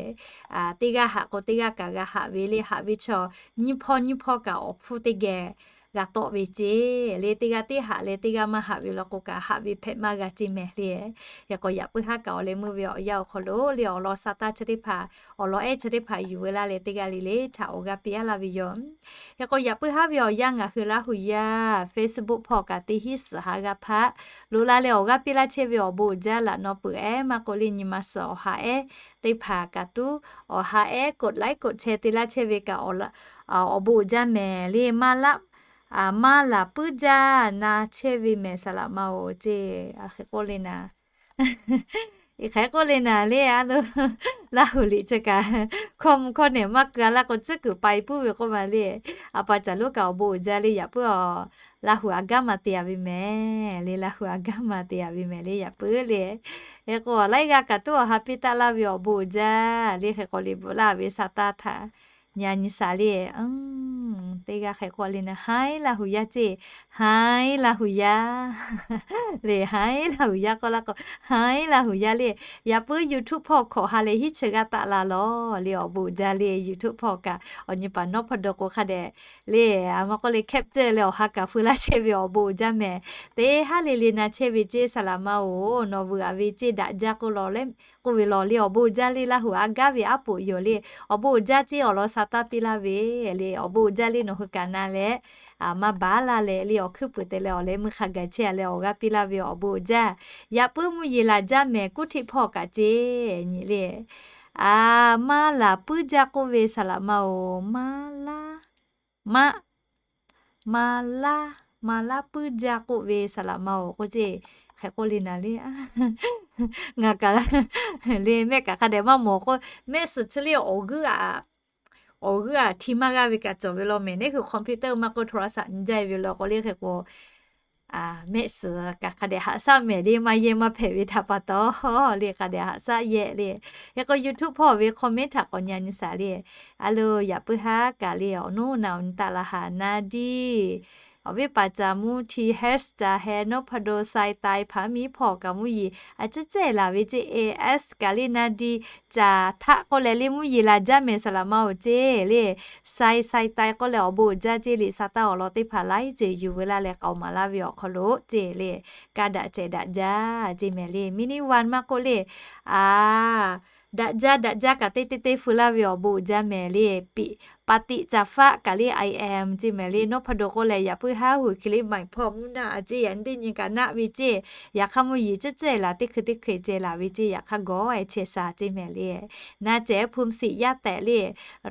Teˇ g'aˇ haꞈ k'o teˇ g'aˇ kaꞈ g'a haꞈ ve le. Haꞈ ve chaw nyiˇ hpawˇ nyiˇ hpawˇ kaꞈ awˬ hpfuhˇ teˇ geh g'a tawˆ ve ceˇ le. Teˇ g'aˇ teˇ haꞈ leh teˇ g'aˇ maˇ haꞈ ve law k'o kaꞈ haꞈ ve hpehꞈ maˇ g'a ceˇ mehˍ le. Hk'e k'o yaꞈ puiˉ haˉ kaꞈ awˬ leh meuˇ ve awˬ yanˇ awˬ hk'aw lo le awˬ lawn sa taˇ chi teˇ hpaˍ awˬ lawn ehˉ chi teˇ hpaˍ yuˬ veu laˇ leh teˇ g'aˇ le le htaꞈ awˬ g'aˇ piˇ aˉ laˇ ve yoˬ. Hk'e k'o yaꞈ puiˉ haˉ ve awˬ yanˇ ngaˬ hui Laˇ huˍ yaˇ Facebook hpawˇ kaꞈ teˇ hinˉ suhˍ ha g'a hpaˆ loꞈ la leh awˬ g'aˇ piˇ laˇ chehˇ ve awˬ bon uiˍ jaˇ laꞈ naw peuˬ ehˉ maˇ k'oˆ le nyi ma suhˍ awˬ ha ehˉ teˇ hpaˍ kaꞈ tuˉ awˬ ha ehˉ กดไลค์ กดแชร์ te laˇ chehˇ ve kaꞈ awˬ bon uiˍ jaˇ mehˍ le. Maˇ laꞈ maˇ laˬ puiˉ jaˇ na chehˇ ve mehˍ saˍ laꞈ ma oˬ ceˇ. Hk'e k'oˆ le naˍ hk'e k'oˆ le naˍ le a loˬ. Laˇ huˍ liꞈ chi kaꞈ hkawˇ mvuh hkawˇ nehˬ maˇ keu a laˇ k'o tcuhˉ kuiˬ pai puiˉ ve k'oˆ ma le. A pa caˬ lonˉ kaꞈ awˬ bon uiˍ jaˇ le. Yaꞈ puiˉ a Laˇ huˍ a gaˉ ma te a ve mehˍ le. Laˇ huˍ a gaˉ ma te a ve mehˍ le. Yaꞈ puiˉ le. Hk'e k'o laiˉ g'aˇ kaꞈ tuˉ awˬ ha piˇ taˆ laˇ ve awˬ bon uiˍ jaˇ le. Hk'e k'o liꞈ bvuhꞈ laˇ ve sa taˇ htaꞈ nyi a nyi sa le. Teˇ g'aˇ hk'e k'oˆ le naˍ, Haiˉ Laˇ huˍ yaˇ ceˇ. Haiˉ Laˇ huˍ yaˇ le. Haiˉ Laˇ huˍ yaˇ k'oˆ laˇ k'o, Haiˉ Laˇ huˍ yaˇ le. Yaꞈ puiˉ YouTube hpawˇ hkawꞈ ha leh hiˉ chi g'aˇ taˆ la lawˬ le. Awˬ bon uiˍ jaˇ le. YouTube hpawˇ kaꞈ awˬ nyi paˍ nawˉ hpawˇ dawˬ k'o hk'a dehꞈ le a ma k'oˆ le capture leh awˬ ha kaꞈ feu laˇ chehˇ ve awˬ bon uiˍ jaˇ mehˍ. Teˇ haˉ le le na chehˇ ve ceˇ saˍ laꞈ ma oˬ. Nawˬ vuiˬ a ve ceˇ daꞈ jaˇ k'oˆ law le k'oˆ ve law le. Awˬ bon uiˍ jaˇ le. Laˇ huˍ a gaˉ ve aˉ poꞈ yoˬ le. Awˬ bon uiˍ jaˇ ceˇ awˬ lawn sa taˇ piˇ laˇ ve le. Awˬ bon uiˍ jaˇ le. nawˬ hui kaꞈ na leh, maˇ baˬ laˇ leh le, awˬ hkuiˉ puiˍ te leh awˬ leh meuˇ hk'a gaˬ chehˇ a leh awˬ g'aˇ piˇ laˇ ve awˬ bon uiˍ jaˇ. Yaꞈ puiˉ mvuhˇ yeˬ laˬ jaˇ mehˍ kuˉ hteꞈ hpawˇ kaꞈ ceˇ nyi le. A, maˇ laˬ puiˉ jaˇ k'oˆ ve saˍ laꞈ ma-oˬ, maˇ laˇ, maˇ, maˇ laˇ, maˇ laˇ puiˉ jaˇ k'oˆ ve saˍ laꞈ ma-oˬ k'oˆ ceˇ. Hk'e k'oˆ le naˍ le. Ngaˬ kaꞈ le mehˆ kaꞈ hk'a dehꞈ maˇ mawˬ k'o, mehˆ suhˍ chi le awˬ g'euˆ a, awˬ g'euˆ a hti maˇ g'aˇ ve kaꞈ cawˬ ve law mehˍ. Neˉ hui computer maˇ k'oˆ โทรศัพท์ nyi jaˇ ve law k'o le hk'e k'o, mehˆ suhˍ kaꞈ hk'a dehꞈ haꞈ shaˉ mehˍ le, maˇ yehˇ maˇ hpehꞈ ve htaꞈ pa taw le hk'a dehꞈ haꞈ shaˉ yehˇ le. Hk'e k'o YouTube hpawˇ ve comment htaꞈ k'awꞈ nyi nyi shaˍ le. A lo, yaꞈ puiˉ haˉ kaꞈ le awˬ noˉ na awˬ nyi taˆ la haˍ naˍ diˇ awˬ viˉ paˍ caˍ mvuhˇ hti hash caˍ heh นพดล sai tai hpaˍ miˇ hpawˇ kaꞈ mvuhˇ yeˬ a ciˉ cehˇ laˬ ve ceˇ. A s kaꞈ le naˍ diˇ caˍ htaˆ k'oˆ leh le mvuhˇ yeˬ laˬ jaˇ mehˍ saˍ laꞈ ma-oˬ ceˇ le. Sai sai tai k'oˆ leh awˬ bon uiˍ jaˇ ceˇ le. Sa taˇ awˬ lawn teˇ hpaˍ laiˉ ceuˬ yuˬ ve laˇ leh k'aoˍ maˍ laˇ ve awˬ hk'aw lo ceˇ le. Ka daꞈ cehˬ daꞈ jaˇ ceˇ mehˍ le. Mini one maˇ k'oˆ le, a, daꞈ jaˇ daꞈ jaˇ kaꞈ teˇ teˇ teˇ feu laˇ ve awˬ bon uiˍ jaˇ mehˍ le. Piꞈ ปฏิจจ faˆ kaꞈ le I am ceˇ mehˍ le. นพดล k'oˆ leh yaꞈ puiˉ haˉ hui hk'e le ใหม่ hpawˇ mvuhˇ naˆ a ceˇ yaꞈ nyi teˇ nyi kaꞈ naˆ ve ceˇ. Yaꞈ hk'aˇ mvuhˇ yeˬ ciˉ cehˇ laˬ teˇ hkui teˇ hkui ceh laˬ ve ceˇ. Yaꞈ hk'aˇ gawˬ ehˍ chehˇ sha ceˇ mehˍ le. Na cehˬ ภูมิสิทธิ์ yaˇ tehꞈ le.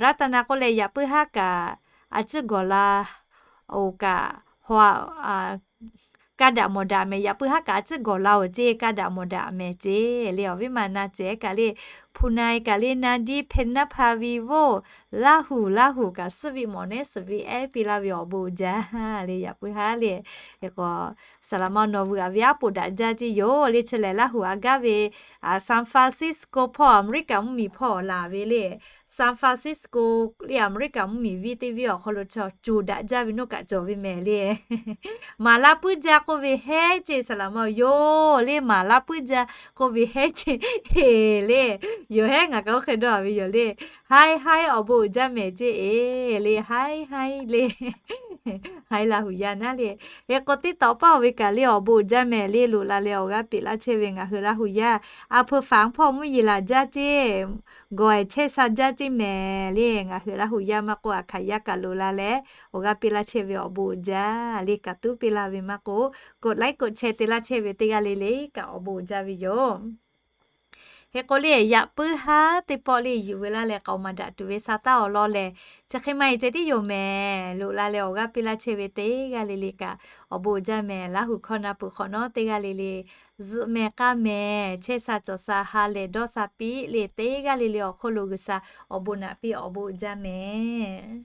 Raˍtaˍnaˍ k'oˆ leh yaꞈ puiˉ haˉ kaꞈ a ciˉ gawˬ la oˬ kaꞈ, ka daꞈ mawˬ daꞈ mehˍ. Yaꞈ puiˉ haˉ kaꞈ a ciˉ gawˬ la oˬ ceˇ, ka daꞈ mawˬ daꞈ mehˍ ceˇ le. Awˬ viˉ ma na cehˬ kaꞈ le, hpu na kaꞈ le naˍ diˇ เพชรนภา vivo, Laˇ huˍ Laˇ huˍ kaꞈ suhˉ ve mawˬ nehˉ suhˍ ve ehˉ piˇ laˇ ve awˬ bon uiˍ jaˇ le. Yaꞈ puiˉ haˉ le, hk'e k'o, saˍ laꞈ ma nawˬ vuiˬ a ve aˉ poꞈ daꞈ jaˇ ceˇ yoˬ le. Chi lehˬ Laˇ huˍ a gaˇ ve San Francisco hpawˇ Aˍmeˍriˆkaˍ mvuhˇmiˬ hpawˇ laˬ ve le. San Francisco le Aˍmeˍriˆkaˍ mvuhˇmiˬ viˇ teˇ viˇ awˬ hk'aw lo chaw coˬ daꞈ jaˇ ve nuˇ kaꞈ cawˬ ve mehˍ le. Maˍ laˇ puiˉ jaˇ k'oˆ ve hehˉ ceˇ saˍ laꞈ ma yoˬ le. Maˍ laˇ puiˉ jaˇ k'oˆ ve hehˉ ceˇ le. Yoˬ hehˉ ngaˬ kaꞈ oˇ hk'e dawˇ a ve yoˬ le. Haiˉ haiˉ awˬ bon uiˍ jaˇ mehˍ ceˇ e le, haiˉ haiˉ le. Haiˉ Laˇ huˍ yaˇ naˉ le. Hk'e k'o teˇ tawꞈ paˇ oˬ ve kaꞈ le awˬ bon uiˍ jaˇ mehˍ le. Loꞈ la leh awˬ g'aˇ peꞈ laˇ chehˇ ve ngaˬ hui Laˇ huˍ yaˇ, a hpu faˍ hpawˇ mvuhˇ yeˬ laˬ jaˇ ceˇ, gawˬ ehˍ chehˇ sha jaˇ ceˇ mehˍ le. Ngaˬ hui Laˇ huˍ yaˇ maˇ k'oˆ a hkaˍ yaˇ kaꞈ loꞈ la leh awˬ g'aˇ peꞈ laˇ chehˇ ve awˬ bon uiˍ jaˇ le. Kaꞈ tuˉ peꞈ laˇ ve maˇ k'oˆ, กดไลค์ กดแชร์ te laˇ chehˇ ve teˇ g'aˇ le le kaꞈ awˬ bon uiˍ jaˇ ve yoˬ. Hk'e k'o le yaꞈ puiˉ haˉ teˇ pawˆ le yuˬ ve laˇ leh k'aoˍ maˍ daꞈ tuˬ ve sa taˇ awˬ lawn lehˬ, chi hk'e maˇ heˆ ceh tiˉ yoˬ mehˍ. Loꞈ la leh awˬ g'aˇ piˇ laˇ chehˇ ve teˇ g'aˇ le le kaꞈ awˬ bon uiˍ jaˇ mehˍ. Laˇ huˍ hkawˇ na peuˬ hk'awꞈ nawˉ teˇ g'aˇ le le zuhꞈ mehˍ k'aˇ mehˍ. Chehˇ sha cawˬ sha ha lehˬ dawˇ sha piˇ le teˇ g'aˇ le le awˬ hk'oˆ lo G'uiˬsha awˬ bon naꞈ piˇ awˬ bon uiˍ jaˇ mehˍ.